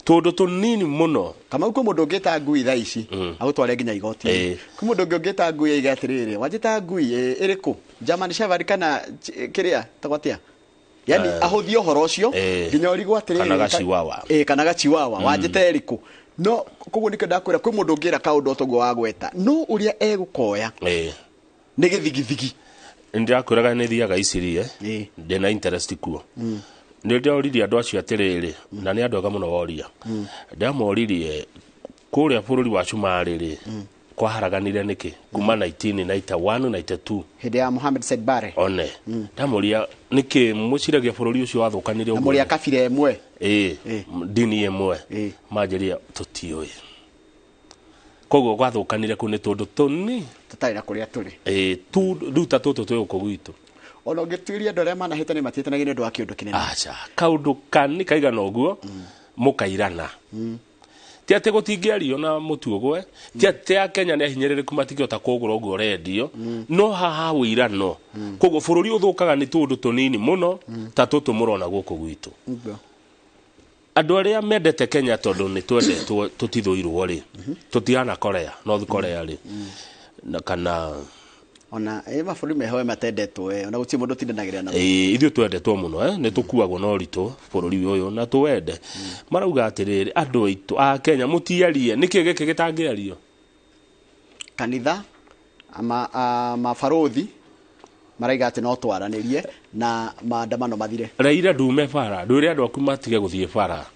Tũndũ tũnini mũno. Kamau, kwĩ mũndũ ũngĩta ngui thaa ici agũtware nginya igoti-inĩ. Kwĩ mũndũ ũngĩ ũngĩta ngui aiga atĩrĩrĩ, wanjĩta ngui ĩrĩkũ? German Shepherd kana kĩrĩa tagwo atĩa? Yani ahũthie ũhoro ũcio nginya ũrigwo atĩrĩrĩ, Kana gachiwawa. Kana gachiwawa, wanjĩta ĩrĩkũ? No koguo nĩkĩo ndakwĩra kwĩ mũndũ ũngĩra kaũndũ o toguo wagweta, no ũrĩa egũkoya nĩ gĩthigithigi. Nĩndĩrakwĩraga nĩ thiaga Icirie, ndĩna interest kuo. Nĩ ndĩroririe andũ acio atĩrĩrĩ, na nĩ andũ ega mũno woria. Ndamoririe kũrĩa bũrũri wa Cumarĩ rĩ, kwaharaganire nĩkĩ kuma 1991 92 hĩndĩ ya Mohamed Said Barre. One ndamoria nĩkĩ mũciragia bũrũri ũcio wathũkanire Na ũguo? mũrĩ a kabira ĩmwe. Ĩ, ndini ĩmwe. Manjĩria tũtiũĩ. Koguo gwathũkanire kũu nĩ tũndũ tũni tũtarĩ na kũrĩa tũrĩ. Ĩ, tu rĩu ta tũtũ twĩ gũkũ gwitũ. Ona ũngĩtuĩria andũ arĩa manahĩtania matiĩtanagia nĩ ũndũ wa kĩũndũ kĩnene. Aca, kaũndũ kani kaigana ũguo mũkairana. Ti atĩ gũtingĩario na mũtu ũgwe, ti atĩ Akenya nĩ ahinyĩrĩrĩku matingĩhota kũgũra ũguo ũrendio, no haha wĩirano. Koguo bũrũri ũthũkaga nĩ tũũndũ tũnini mũno ta tũtũ mũrona gũkũ gwitũ. Andũ arĩa mendete Kenya tondũ nĩ twendetwo tũtithũirwo rĩ, tũtihana Korea, North Korea rĩ, na kana ona mabũrũri mehoe matendetwo, ona gũtirĩ mũndũ ũtindanagĩrĩra namo. Ĩ, ithuĩ twendetwo mũno, nĩ tũkuagwo na ũritũ bũrũri ũyũ na tũwende. Marauga atĩrĩrĩ, andũ aitũ a Kenya mũtiarie, nĩkĩ gĩkĩ gĩtangĩario? Kanitha mabarũthi maraiga atĩ no twaranĩrie na maandamano mathire. Raila ndume bara, ndwĩre andũ aku matige gũthiĩ bara.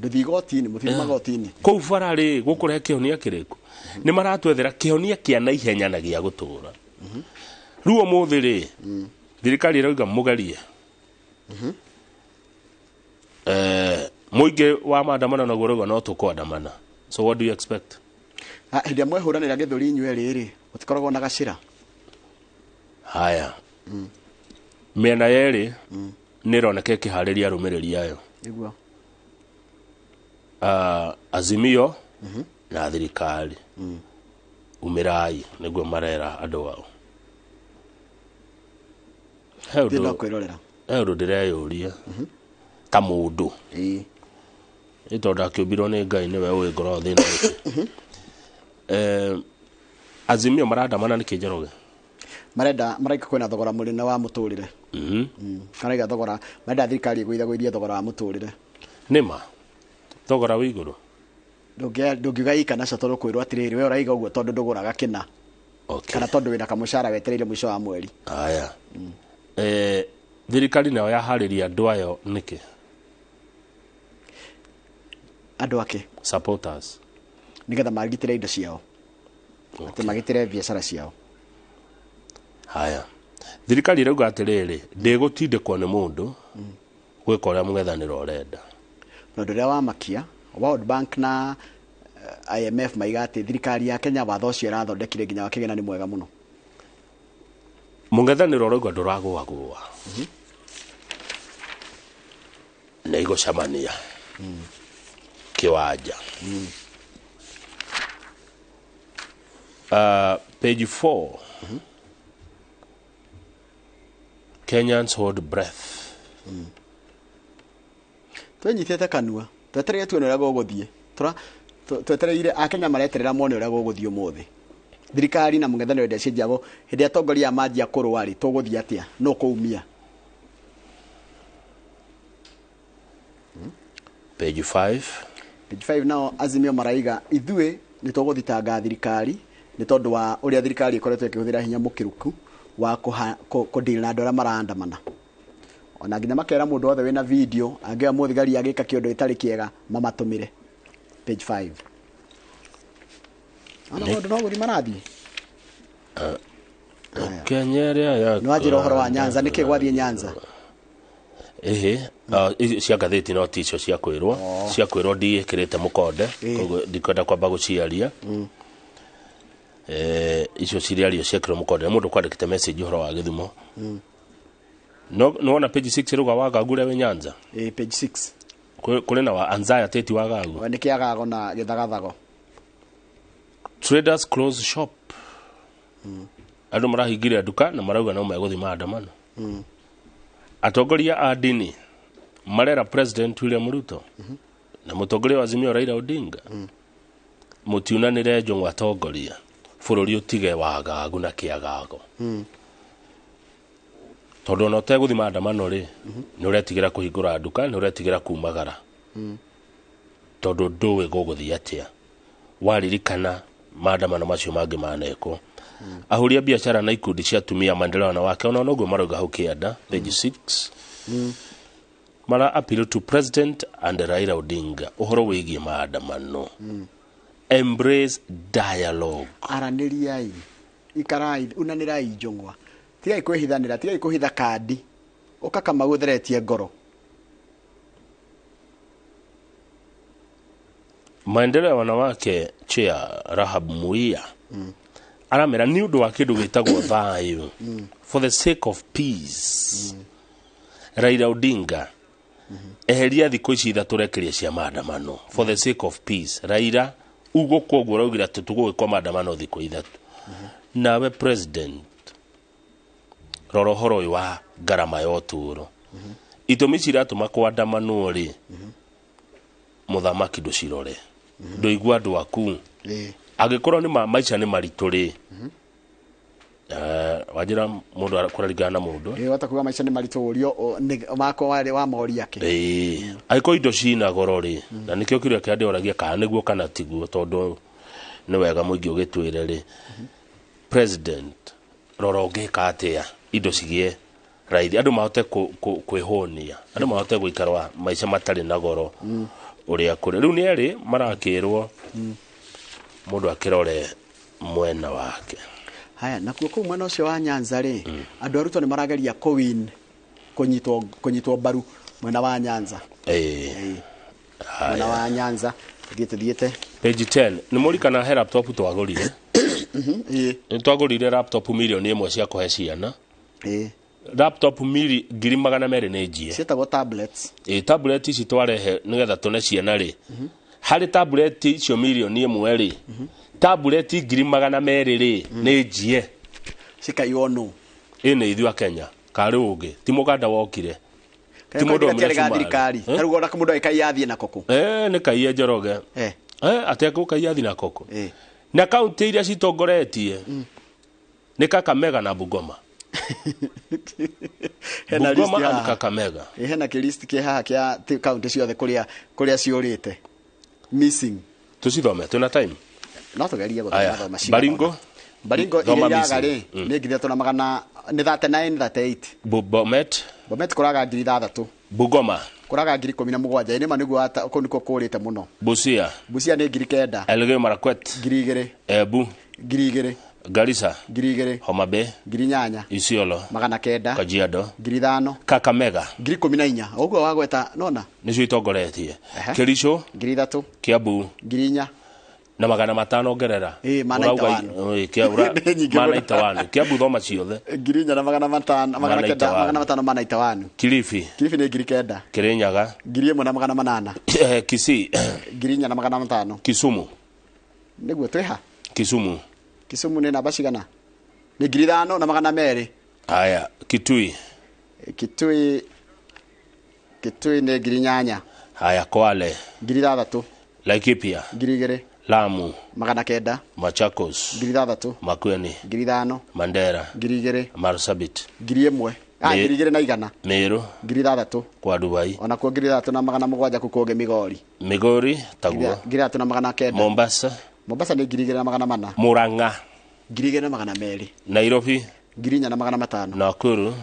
Ndũthiĩ igoti-inĩ, mũthiĩ magoti-inĩ. Kũu bara rĩ, gũkũrehe kĩhonia kĩrĩkũ? Nĩ maratwethera kĩhonia kĩa naihenya na gĩa gũtũra. Rĩu ũmũthĩ rĩ, thirikari ĩrauga mũgerie. Mũingĩ wa maandamano naguo ũrauga no tũkũandamana. So what do you expect? Hĩndĩ ĩrĩa mwehũranĩra gĩthũri inyuĩ rĩ, gũtikoragwo na gacĩra. Haya. Mĩena yerĩ nĩ ĩroneka ĩkĩharĩria arũmĩrĩri ayo. Nĩguo. Azimio na thirikari. Umĩrai nĩguo marera andũ ao. He Thiĩ no ũndũ kwĩrorera. He ũndũ ndĩreyũria ta mũndũ. Ĩ tondũ ndakĩũmbirwo nĩ Ngai nĩwe ũĩ ngoro thĩna nĩkĩ. Azimio marandamana nĩkĩ Njoroge? Marenda maraiga kwĩna thogora mũnene wa mũtũrĩre. Maraiga thogora, marenda thirikari ĩgũithagũithie thogora wa mũtũrĩre. Nĩma thogora wĩ igũrũ. Ndũngiuga ĩ kana ca tondũ kwĩrwo atĩrĩrĩ, we ũraiga ũguo tondũ ndũgũraga kĩna. Kana tondũ wĩna kamũcara wetereire mũico wa mweri. Haya. Thirikari nayo yaharĩria andũ ayo nĩkĩ? Andũ ake? Supporters. Nĩgetha magitĩre indo ciao. Atĩ magitĩre biacara ciao. Haya. Thirikari ĩrauga atĩrĩrĩ, ndĩgũtindĩkwo nĩ mũndũ gwĩka ũrĩa mũng'ethanĩro ũrenda. Na ũndũ ũrĩa wamakia, World Bank na IMF maiga atĩ thirikari ya Kenya watho ũcio ĩrathondekire nginya wa kĩgĩna nĩ mwega mũno. Mũng'ethanĩro ũrauga ndũragũagũa nĩ igũcemania kĩwanja. Page 4. Kenyans hold breath. Twenyitĩte kanua twetereire tuone ũrĩa gũgũthiĩ. Twetereire akenya mareterera mone ũrĩa gũgũthiĩ ũmũthĩ. Thirikari na mũng'ethanĩro ĩrĩa cianjiagwo hĩndĩ ĩrĩa atongoria manjia kũrũa rĩ, tũgũthiĩ atĩa? Nũ kũumia? Page 5. Page 5 nao Azimio maraiga ithuĩ nĩ tũgũthitanga thirikari nĩ tondũ wa ũrĩa thirikari ĩkoretwo ĩkĩhũthĩra hinya mũkĩrũku wa kũdeal na andũ arĩa maraandamana. Ona nginya makera mũndũ wothe wĩna video angĩoya mũthigari agĩka kĩũndũ gĩtarĩ kĩega mamatũmĩre. Page 5. Ona maũndũ no gũthiĩ marathiĩ. Kenya ĩrĩa ya Nĩ wanjĩra ũhoro wa Nyanza, nĩkĩ gwathiĩ Nyanza? Ĩhĩ, cia ngathĩti no ti icio cia kwĩrwo. Cia kwĩrwo ndiĩkĩrĩte mũkonde, koguo ndikwenda kwamba gũciaria. Icio cirĩario ciekĩrwo mũkonde. Mũndũ kwandĩkĩte message ũhoro wa Gĩthumo. No nĩwona page 6 rũga Wagagu ũrĩa wĩ Nyanza? Ĩĩ, page 6. Kũrĩ na wa Anzaya Teti Wagagu. Nĩ kĩagago na gĩthagathago. Traders close shop. Andũ marahingire nduka na marauga no megũthiĩ maandamano. Atongoria a ndini marera President William Ruto na mũtongoria wa Azimio Raila Odinga mũtiunanĩre njũng'wa atongoria bũrũri ũtige wagagu na kĩagago. Tondũ ona ũtegũthiĩ maandamano rĩ, nĩ ũretigĩra kũhingũra nduka, nĩ ũretigĩra kumagara. Tondũ ndũĩ gũgũthiĩ atĩa. Waririkana maandamano macio mangĩ manekwo. Ahũri a biacara na ikundi cia atumia maendeleo wanawake ona noguo marauga hau kĩanda, page 6. Mara appeal to President and Raila Odinga ũhoro wĩgiĩ maandamano. Embrace dialogue. Aranĩriai, ikarai, unanĩrai njũng'wa. Tigai kwĩhithanĩra, tigai kũhitha kandi. Ũka Kamau ũtheretie ngoro. Maendeleo ya wanawake chair Rahab Muia aramera nĩ ũndũ wa kĩndũ gĩtagwo thayũ. For the sake of peace. Raila Odinga eheria thikũ ici ithatũ rekeria cia maandamano. For the sake of peace. Raila ugo koguo ũraugire atĩ tũgũgĩkwo maandamano thikũ ithatũ. Nawe president rora ũhoro ũyũ wa ngarama ya ũtũũro. Itũmi ciratũma kwandamanwo rĩ, mũthamaki ndũcirore. Ndũigua andũ aku. Angĩkorwo nĩ maica nĩ maritũ rĩ, wanjĩra mũndũ kũraringana na mũndũ. Ĩĩ, wata kuga maica nĩ maritũ ũrio makwa warĩ wa mori ake. Ĩĩ, angĩkorwo indo cina goro rĩ, na nĩkĩo kĩũria kĩrĩa ndĩroragia kana nĩguo kana tiguo, tondũ nĩ wega mũingĩ ũgĩtwĩre rĩ, president rora ũngĩka atĩa indo cigĩe raithi, andũ mahote kwĩhũnia, andũ mahote gũikara maica matarĩ na goro ũrĩa kũrĩ. Rĩu nĩ erĩ marakĩrwo mũndũ akĩrore mwena wake. Haya, nakuo kũu mwena ũcio wa Nyanza rĩ, andũ a Ruto nĩ marageria kũwin kũnyitwo mbaru mwena wa Nyanza. Mwena wa Nyanza tũthiĩte. Page 10. Nĩ mũrikana he laptop twagũrire. Nĩ twagũrire laptop milioni 1 cia kũhe ciana. Laptop 200,000 nĩ njie. Ciĩtagwo tablets. Tablet ici twarehe nĩgetha tũne ciana rĩ. Harĩ tablet icio milioni 1 rĩ, tablet 200,000 rĩ nĩ njie. Cikaiywo nũ? Ĩ nĩ ithuĩ a Kenya. Karĩ ũngĩ. Ti mũganda wokire. Ti mũndũ ũmwe thirikari. Tarĩu ona mũndũ agĩkaiya athiĩ na koko. Nĩ kaiya Njoroge. Atekũkaiya athiĩ na koko. Na kaunti iria citongoretie nĩ Kakamega na Bungoma. Bungoma and Kakamega. Hena kĩlist kĩ haha kĩa kaunti ciothe kũrĩa ciũrĩte. Missing. Tũcithome, twĩna time. No tũgerie gũthoma cigana. Baringo. Baringo iria iraga rĩ, nĩ 3,100 nĩ 39 38. Bomet. Bomet kũraga 6,000. Bungoma. Kũraga 17,000. Ĩ nĩma nĩguo kũu nĩkuo kũrĩte mũno. Busia. Busia nĩ 9,000. Elgeyo Marakwet. 2,000. Embu. 2,000. Garissa. 2,000. Homa Bay. 8,000. Isiolo. 900. Kajiado. 5,000. Kakamega. 14,000. Ũguo wagweta nona? Nĩcio itongoretie. Kericho. 3,000. Kiambu. 4,000. Na 500 ongerera. Ĩ, mana Ũrauga itawanu. Ĩ, kĩa- ũra- Nĩ nyingĩ mana mũno. itawanu. Kiambu thoma ciothe. 4,500 Mana 900 itawanu. 500 mana itawanu. Kilifi. Kilifi nĩ 9,000. Kirinyaga. 1,800. Kisii. 4,500. Kisumu. Nĩguo twĩha. Kisumu. Kisumu nĩ namba cigana? Nĩ 5,200. Haya, Kitui. Kitui nĩ 8,000. Haya, Kwale. 6,000. Laikipia. 2,000. Lamu. 900. Machakos. 6,000. Makueni. 5,000. Mandera. 2,000. Marsabit. 1,000. Ah, 2,100. Meru. 6,000. Kwa Dubai. Onakuo 6,700 kũu kũngĩ Migori. Migori taguo. 6,900. Mombasa. Mombasa nĩ 2,400. Murang'a. 2,200. Nairobi. 4,500. Nakuru.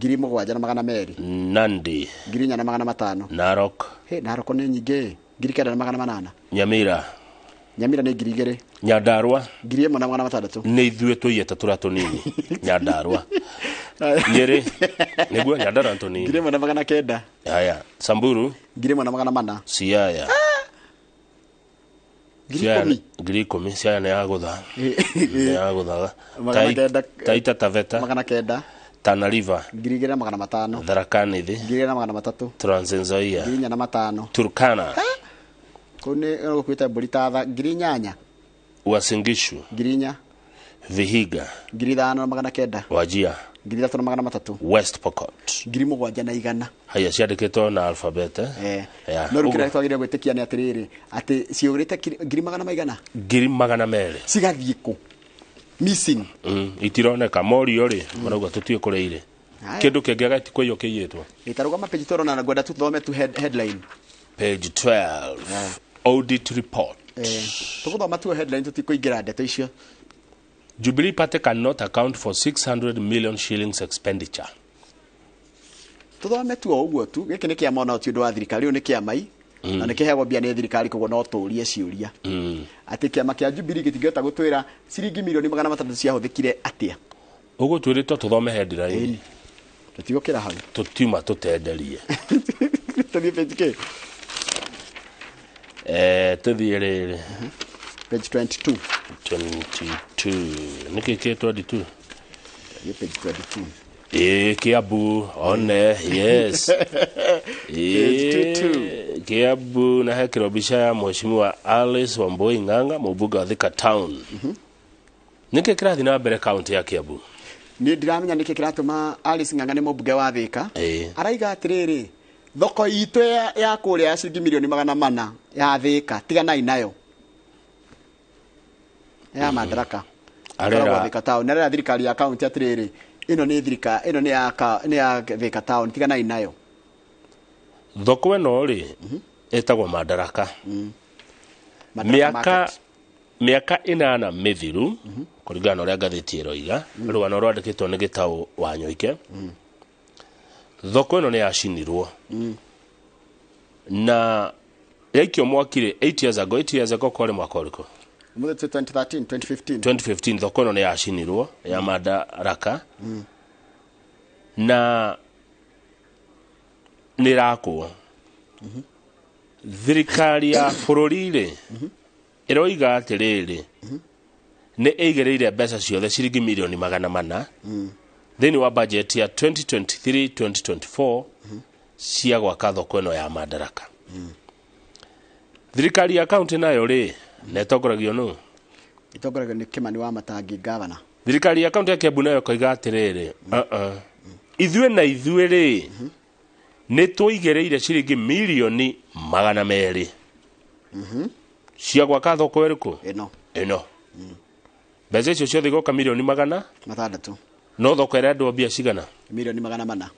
7,200. Nandi. 4,500. Narok. Hĩ, Narok nĩ nyingĩ. 9,800. Nyamira. Nyamira nĩ 2,000. Nyandarua. 1,600. Nĩ ithuĩ tũiyĩte tũrĩa tũnini. Nyandarua. Nyĩrĩ. Nĩguo Nyandarua nĩ tũnini. 1,900. Haya, Samburu. 1,400. Siaya. 10,000. 10,000. Siaya nĩ ya gũtha. Nĩ ya gũthaga. 900. Taita Taveta. 900. Tana River. 2,500. Tharaka Nithi. 2,300. Trans Nzoia. 4,500. Turkana. Kũu nĩ gũkuĩte mbũri ta 8,000. Uasin Gishu. 4,000. Vihiga. 5,900. Wajia. 3,300. West Pokot. 7,100. Haya, ciandĩkĩtwo na alphabet eh? Eh. Ya. No rĩu Ũguo. kĩrĩa twagĩrĩire gwĩtĩkia nĩ atĩrĩrĩ, atĩ ciũrĩte 200,000 200,000. Cigathiĩ kũ? Missing. Itironeka morio rĩ marauga tũtiĩ kũrĩa irĩ. Haya. Kĩndũ kĩngĩ gĩtikũiywo kĩiyĩtwo. Ĩtarũgama page tũrona na ngwenda tũthome tu headline. Page 12. Audit report. Tũgũthoma tu headline tũtikũingĩra ndeto icio. Jubilee Party cannot account for 600 million shillings expenditure. Tũthome tu o ũguo tu. Gĩkĩ nĩ kĩama ona ti ũndũ wa thirikari, ũyũ nĩ kĩama na nĩ kĩheagwo mbia nĩ thirikari koguo no tũrie ciũria. Atĩ kĩama kĩa Jubilee gĩtingĩhota gũtwĩra ciringi 600,000,000 ciahũthĩkire atĩa. Ũguo twĩrĩtwo tũthome headline. Tũtigũkĩra hau. Tũtiuma tũtenderie. Tũthiĩ page kĩ? Tũthiĩ rĩrĩ. Page 22. 22. Nĩkĩ kĩ 22? Tũthiĩ page 22. Ĩĩ, Kiambu one, yes. Page Ĩĩ, Kiambu na hekĩrwo mbica ya mheshimiwa Alice Wambui Ng'ang'a mũmbunge wa Thika Town. Nĩkĩ kĩrathiĩ na mbere kaunti ya Kiambu? Niĩ ndiramenya nĩkĩ kĩratũma Alice Ng'ang'a nĩ mũmbunge wa Thika. Araiga atĩrĩrĩ, thoko itũ ya kũrĩa ya ciringi 400,000,000 ya Thika tiganai nayo. Ya Madaraka. Arera Thika Town. Arera thirikari ya kaunti atĩrĩrĩ, ĩno nĩ thirikari, ĩno nĩ ya nĩ ya Thika Town, tiganai nayo. Thoko ĩno rĩ ĩtagwo Madaraka. Madaraka Mĩaka 8 mĩthiru kũringana na ũrĩa ngathĩti ĩroiga, rũgano rwandĩkĩtwo nĩ Gĩtaũ wa Nyoike. Thoko ĩno nĩ yacinirwo. Na yaikio mwaki rĩ 8 years ago, 8 years ago kwarĩ mwaka ũrĩkũ? Mũthĩ 2013, 2015. 2015 thoko ĩno nĩ yacinirwo ya Madaraka. Na nĩ ĩrakwo. Thirikari ya bũrũri rĩ ĩroiga atĩrĩrĩ, nĩ ĩigĩrĩire mbeca ciothe ciringi 400,000,000 thĩinĩ wa budget ya 2023-2024 cia gwaka thoko ĩno ya Madaraka. Thirikari ya kaunti nayo rĩ na ĩtongoragio nũ? Ĩtongoragio nĩ Kimani wa Matangi gavana. Thirikari ya kaunti ya Kiambu nayo ĩkoiga atĩrĩrĩ, ithuĩ na ithuĩ rĩ nĩ tũigĩrĩire ciringi 200,000,000 cia gwaka thoko ĩrĩkũ? Ĩno. Ĩno. Mbeca icio ciothe igoka 600,000,000. No thoko ĩrendwo mbia cigana? 400,000,000.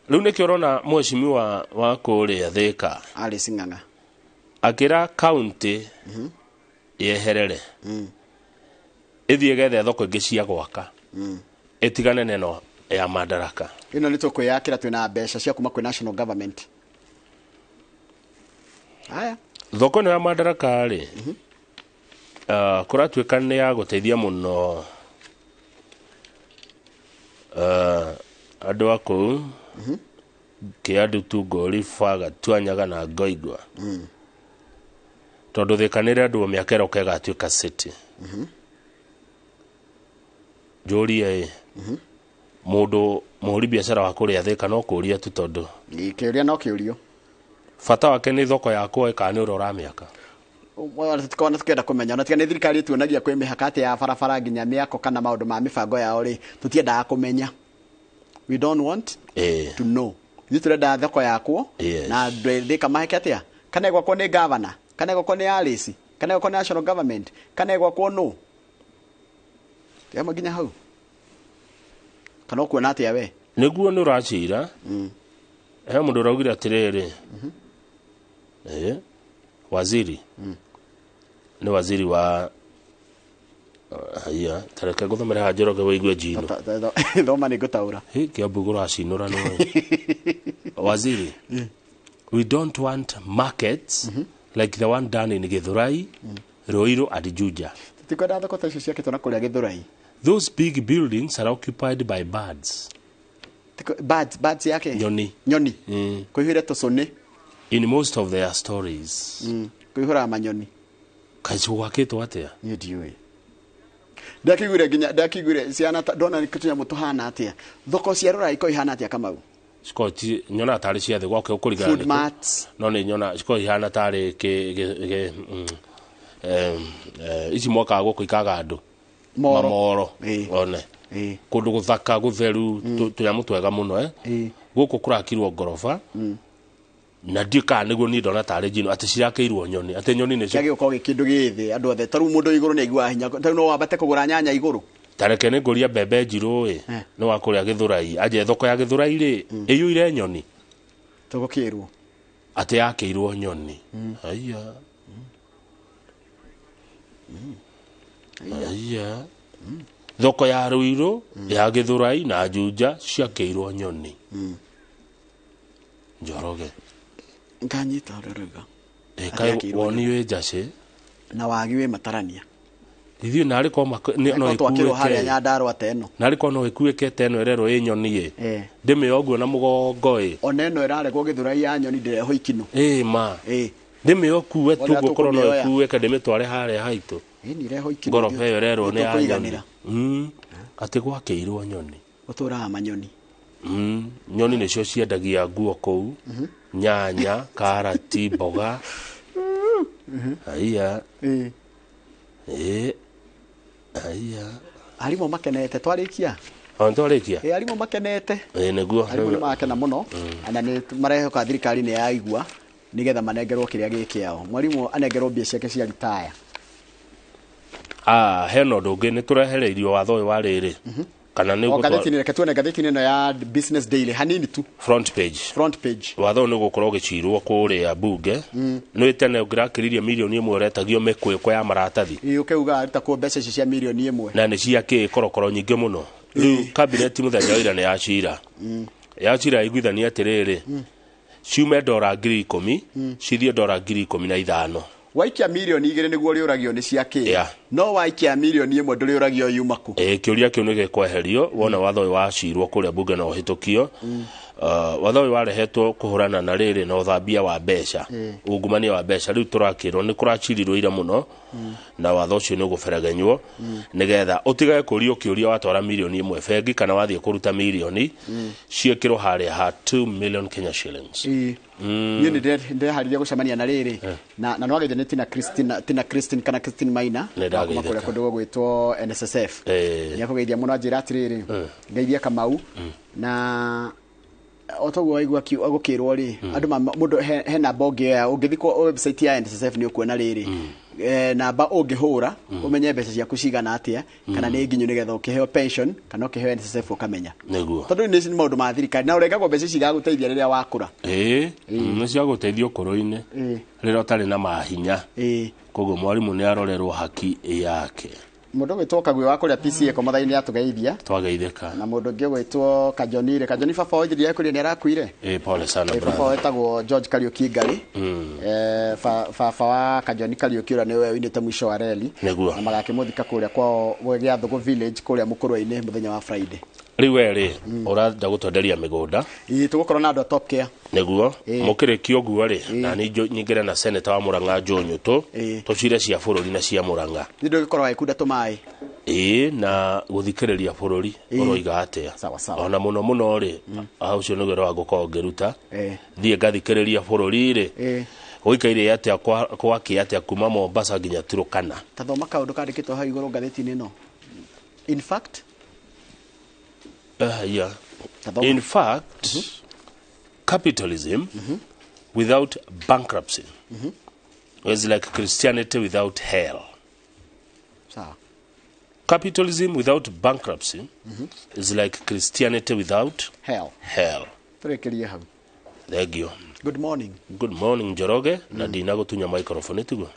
Rĩu nĩkĩo ũrona mheshimiwa wa kũrĩa Thika Alice Ng'ang'a akĩra kaunti yeherere ĩthiĩ gethe thoko ingĩ cia gwaka ĩtigane na ĩno ya Madaraka. Ĩno nĩ tũkwĩyakĩra twĩna mbeca cia kuma kwĩ national government. Haya. Thoko ĩno ya Madaraka rĩ, kũratuĩka nĩ ya gũteithia mũno andũ a kũu Kĩandutu, Ngũri, Baga, Tuanyaga na Ngoingwa. Tondũ Thika nĩ ĩrendwo mĩaka ĩroka ĩgatuĩka city. Njũrie ĩ, mũndũ mũhũri biacara wa kũrĩa Thika no kũria tu, tondũ kĩũria no kĩũrio. Bata wake nĩ thoko yakwo kana nĩ ũrĩa ũramĩaka? Tũtikona tukĩenda kũmenya, ona tiga nĩ thirikari ĩtuonagia kwĩ mĩhaka atĩ ya barabara nginya mĩako kana maũndũ ma mĩbango yao rĩ, tũtiendaga kũmenya. We don't want to know. Ithuĩ tũrenda thoko yakwo na andũ Thika maheke atĩa, kana ĩgwakwo nĩ governor, kana ĩgwakwo nĩ Alice, kana ĩgwakwo nĩ national government, kana ĩgwakwo nũ tiamwe nginya hau, kana ũkuona atĩa we? Nĩguo nĩ ũracira. He mũndũ ũraugire atĩrĩrĩ, waziri nĩ waziri wa haya, tareke ngũthomere haha Njoroge wĩigue njino. Thoma nĩ ngũtaũra. Hĩ, Kĩambu kũracinũra nĩwe. Waziri, we don't want markets like the one done in Githurai, Ruiru and Juja. Tutikwenda thoko ta icio ciakĩtwo na kũrĩa Githurai. Those big buildings are occupied by birds. Birds, birds yake Nyoni. Nyoni kũihũire tũcũnĩ. In most of their stories. Kũihũraga manyoni. Kaĩ gwakĩtwo atĩa? Niĩ ndiũĩ, ndakĩiguire nginya ndakĩiguire ciana ndona nĩ tũnyamũ tũhana atĩa. Thoko cia rũraya ikoragwo ihana atĩa, Kamau? Cikoragwo nyonaga tarĩ cia thĩ gwake ũkũringana Food nĩkũ. marts. No nĩ nyona cikoragwo ihana tarĩ ici mwakaga gũkũ ikaga andũ. Moro. Mamoro one kũndũ gũthaka gũtheru, tũnyamũ twega mũno. Gũkũ kũrakirwo ngoroba na ndiũ kana nĩguo niĩ ndona tarĩ njino atĩ cirakĩirwo nyoni, atĩ nyoni nĩcio. Kĩagĩ gũkorwo gĩ kĩndũ gĩ thĩ andũ othe, tarĩu mũndũ igũrũ nĩ aiguaga hinya, tarĩu no wambate kũgũra nyanya igũrũ. Tareke nĩ ngũria mbembe njirũ ĩ nĩ wa kũrĩa Gĩthũrai anje thoko ya Gĩthũrai rĩ ĩiyũire nyoni. Tũgũkĩrwo atĩ yakĩirwo nyoni. Aya, aya, thoko ya Ruiru, ya Gĩthũrai na Juja ciakĩirwo nyoni, Njoroge. Nganyita ũrĩa ũrauga. Ĩ, Atĩ kaĩ yakĩirwo woni wĩ njacĩ. Na wagi wĩ matarania. Ithuĩ narĩ korwo no Korwo twakĩrwo harĩa ĩkuĩke Nyandarua ta ĩno. Narĩ korwo no ĩkuĩke ta ĩno ĩrerwo ĩ nyoni ĩ ndĩmĩoe ũguo na mũgongo ĩ. Ona ĩno ĩraregwo Gĩthũrai ya nyoni ndĩrehwo ikinũ. Ĩ ma ndĩmĩoe kuue tu Ona ũguo korwo no tũkũmĩoya. ĩkuĩke ndĩmĩtware harĩa haitũ. Ĩni ireho ikinũ. Ngoroba ĩyo ĩrerwo nĩ ya nyoni. Tũkũiganĩra. Atĩ gwakĩirwo nyoni. Gũtũraga manyoni. Nyoni nĩcio ciendagia nguo kũu, nyanya, karati, mboga. Aya. Ĩ, aya. Arimũ makenete twarĩkia. O nĩtwarĩkia. Ĩ, arimũ makenete. Ĩ, nĩguo. Arimũ nĩ marakena mũno na nĩ marehoka thirikari nĩ yaigua nĩgetha manengerwo kĩrĩa gĩ kĩao, mwarimũ anengerwo mbia ciake cia ritaya. Ah, hena ũndũ ũngĩ nĩ tũrehereirio watho ũyũ wa rĩrĩ kana nĩ O ũgũtwa- ngathĩti-inĩ, reke tuone ngathĩti-inĩ ĩno ya Business Daily hanini tu. Front page. Front page. Watho ũyũ nĩ ũgũkorwo ũgĩcirwo kũrĩa bunge. Nĩ tene ũngĩrakĩririe mirioni 1 ũretagio mĩkwĩkwo ya maratathi. Ĩ, ũkauga ruta kuo mbeca icio cia mirioni 1. Na nĩ cia kĩ korokoro nyingĩ mũno. Rĩu kabineti mũthenya wa ira nĩ yacira yacira yaiguithania atĩrĩrĩ, ciume $10,000 cithiĩ $15,000. Waikia mirioni 2 nĩguo ũrĩũragio nĩ cia kĩ. No waikia mirioni 1 ndũrĩũragio yuma kũ. Ĩ, kĩũria kĩu nĩ gĩkweherio wona watho ũyũ wacirwo kũrĩa bunge na ũhĩtũkio. Watho ũyũ warehetwo kũhũrana na rĩrĩ na ũthambia wa mbeca, ungumania wa mbeca. Rĩu tũrakĩrwo nĩ kũracirirwo ira mũno na watho ũcio nĩ ũgũberegenywo nĩgetha ũtigage kũrio kĩũria watwara mirioni 1 bengi kana wathiĩ kũruta mirioni ciĩkĩrwo harĩa ha 2 million Kenya shillings. Niĩ nĩ ndĩreharĩria gũcemania na rĩrĩ na nĩwageithio nĩ Tina Christine, Tina Christine kana Christine Maina. Nĩ ndageithĩka. Kuma kũrĩa kũndũ gũgwĩtwo NSSF. Nĩ akũgeithia mũno, anjĩra atĩrĩrĩ, ngeithia Kamau na o toguo waigua gũkĩrwo rĩ andũ mũndũ he namba ũngĩoya ũngĩthiĩ kwa website ya NSSF nĩ ũkuona rĩrĩ namba ũngĩhũra ũmenye mbeca ciaku cigana atĩa kana nĩ nginyu nĩgetha ũkĩheo pension kana ũkĩheo NSSF ũkamenya. Nĩguo. Tondũ nĩ maũndũ ma thirikari na ũrengagwo mbeca ici igagũteithia rĩrĩa wakũra. Ĩĩ, nĩ cia gũteithia ũkũrũ-inĩ rĩrĩa ũtarĩ na mahinya. Koguo mwarimũ nĩ arorerwo haki yake. Mũndũ ũgwĩtwo Kagwe wa kũrĩa PCA Komothainĩ nĩ atũgeithia. Twageithĩka. Na mũndũ ũngĩ ũgwĩtwo Kajoni rĩ, Kajoni baba oigire ekũrĩa nĩ arakuire. Ĩĩ, pole sana Baba brother. wetagwo George Kariuki Ngari. Baba wa Kajoni Kariuki ũrĩa nĩwe ũinĩte mũico wa reli. Nĩguo. Na magakĩmũthika kũrĩa kwao Gĩathũgũ village kũrĩa Mũkũrwe-inĩ mũthenya wa Friday. Rĩu we rĩ, ũrenda gũtwenderia mĩgũnda. Ĩĩ, tũgũkorwo na andũ a Top Care. Nĩguo mũkĩrĩkia ũguo rĩ, na niĩ nyingĩre na seneta wa Mũrang'a Njũnyũtũ, tũcire cia bũrũri na cia Mũrang'a. Nĩ ndũgĩkorwo wagĩkunda tũmaĩ. Ĩĩ, na gũthikĩrĩria bũrũri ũroiga atĩa. Ona mũno mũno rĩ, ũcio nĩguo wĩra wa ngũkorwo ngĩruta. Thiĩ ngathikĩrĩria bũrũri rĩ, gũikaire atĩa, gwakĩ atĩa kuma Mombasa nginya Turkana. Ta thoma kaũndũ kandĩkĩtwo hau igũrũ ngathĩti-inĩ ĩno. In fact, yeah. In fact, capitalism without bankruptcy is like Christianity without hell. Sawa. Capitalism without bankruptcy is like Christianity without hell. Hell. Tũrĩkĩrie hau. Thank you. Good morning. Good morning, Njoroge. Na ndinagũtunya microphone tiguo.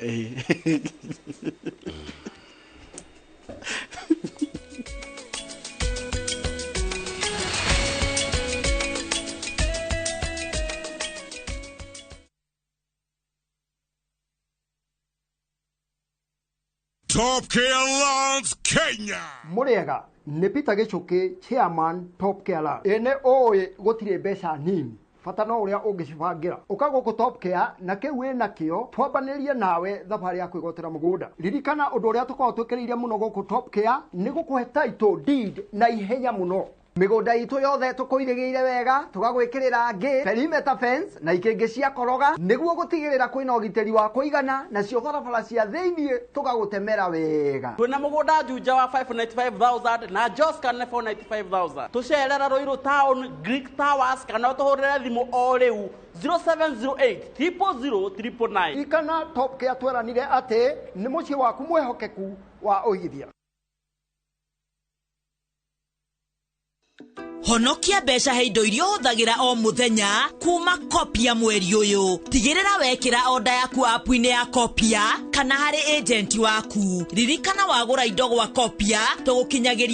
Top Care Lawns Kenya. Mũrĩega nĩ Peter Gĩchũkĩ, chairman Top Care Lawns. Ĩ nĩ ũĩ gũtirĩ mbeca nini, bata no ũrĩa ũngĩcibangĩra. Ũka gũkũ Top Care na kĩu wĩ nakĩo twambanĩrie nawe thabarĩ ya kwĩgwatĩra mũgũnda. Ririkana ũndũ ũrĩa tũkoragwo twĩkĩrĩire mũno gũkũ Top Care nĩ gũkũhe title deed na ihenya mũno. Mĩgũnda itũ yothe tũkũirĩgĩire wega, tũgagwĩkĩrĩra ngĩ, perimeter fence na ikĩngĩ cia koroga nĩguo gũtigĩrĩra kwĩna ũgitĩri wa kũigana, nacio barabara cia thĩiniĩ tũgagũtemera wega. Twĩna mũgũnda Juja wa 595,000 na Joska nĩ 495,000. Tũcerera Ruiru Town, Greek Towers, kana ũtũhũrĩre thimũ o rĩu 0708 000 999. Ririkana Top Care tweranire atĩ nĩ mũciĩ waku mwĩhokeku wa ũigithia. Honokia mbeca he indo iria ũhũthagĩra o mũthenya kuma Kopia mweri ũyũ. Tigĩrĩra wekĩra oda yaku app-inĩ ya Kopia kana harĩ agent waku. Ririkana wagũra indo gwa Kopia tũgũkinyagĩria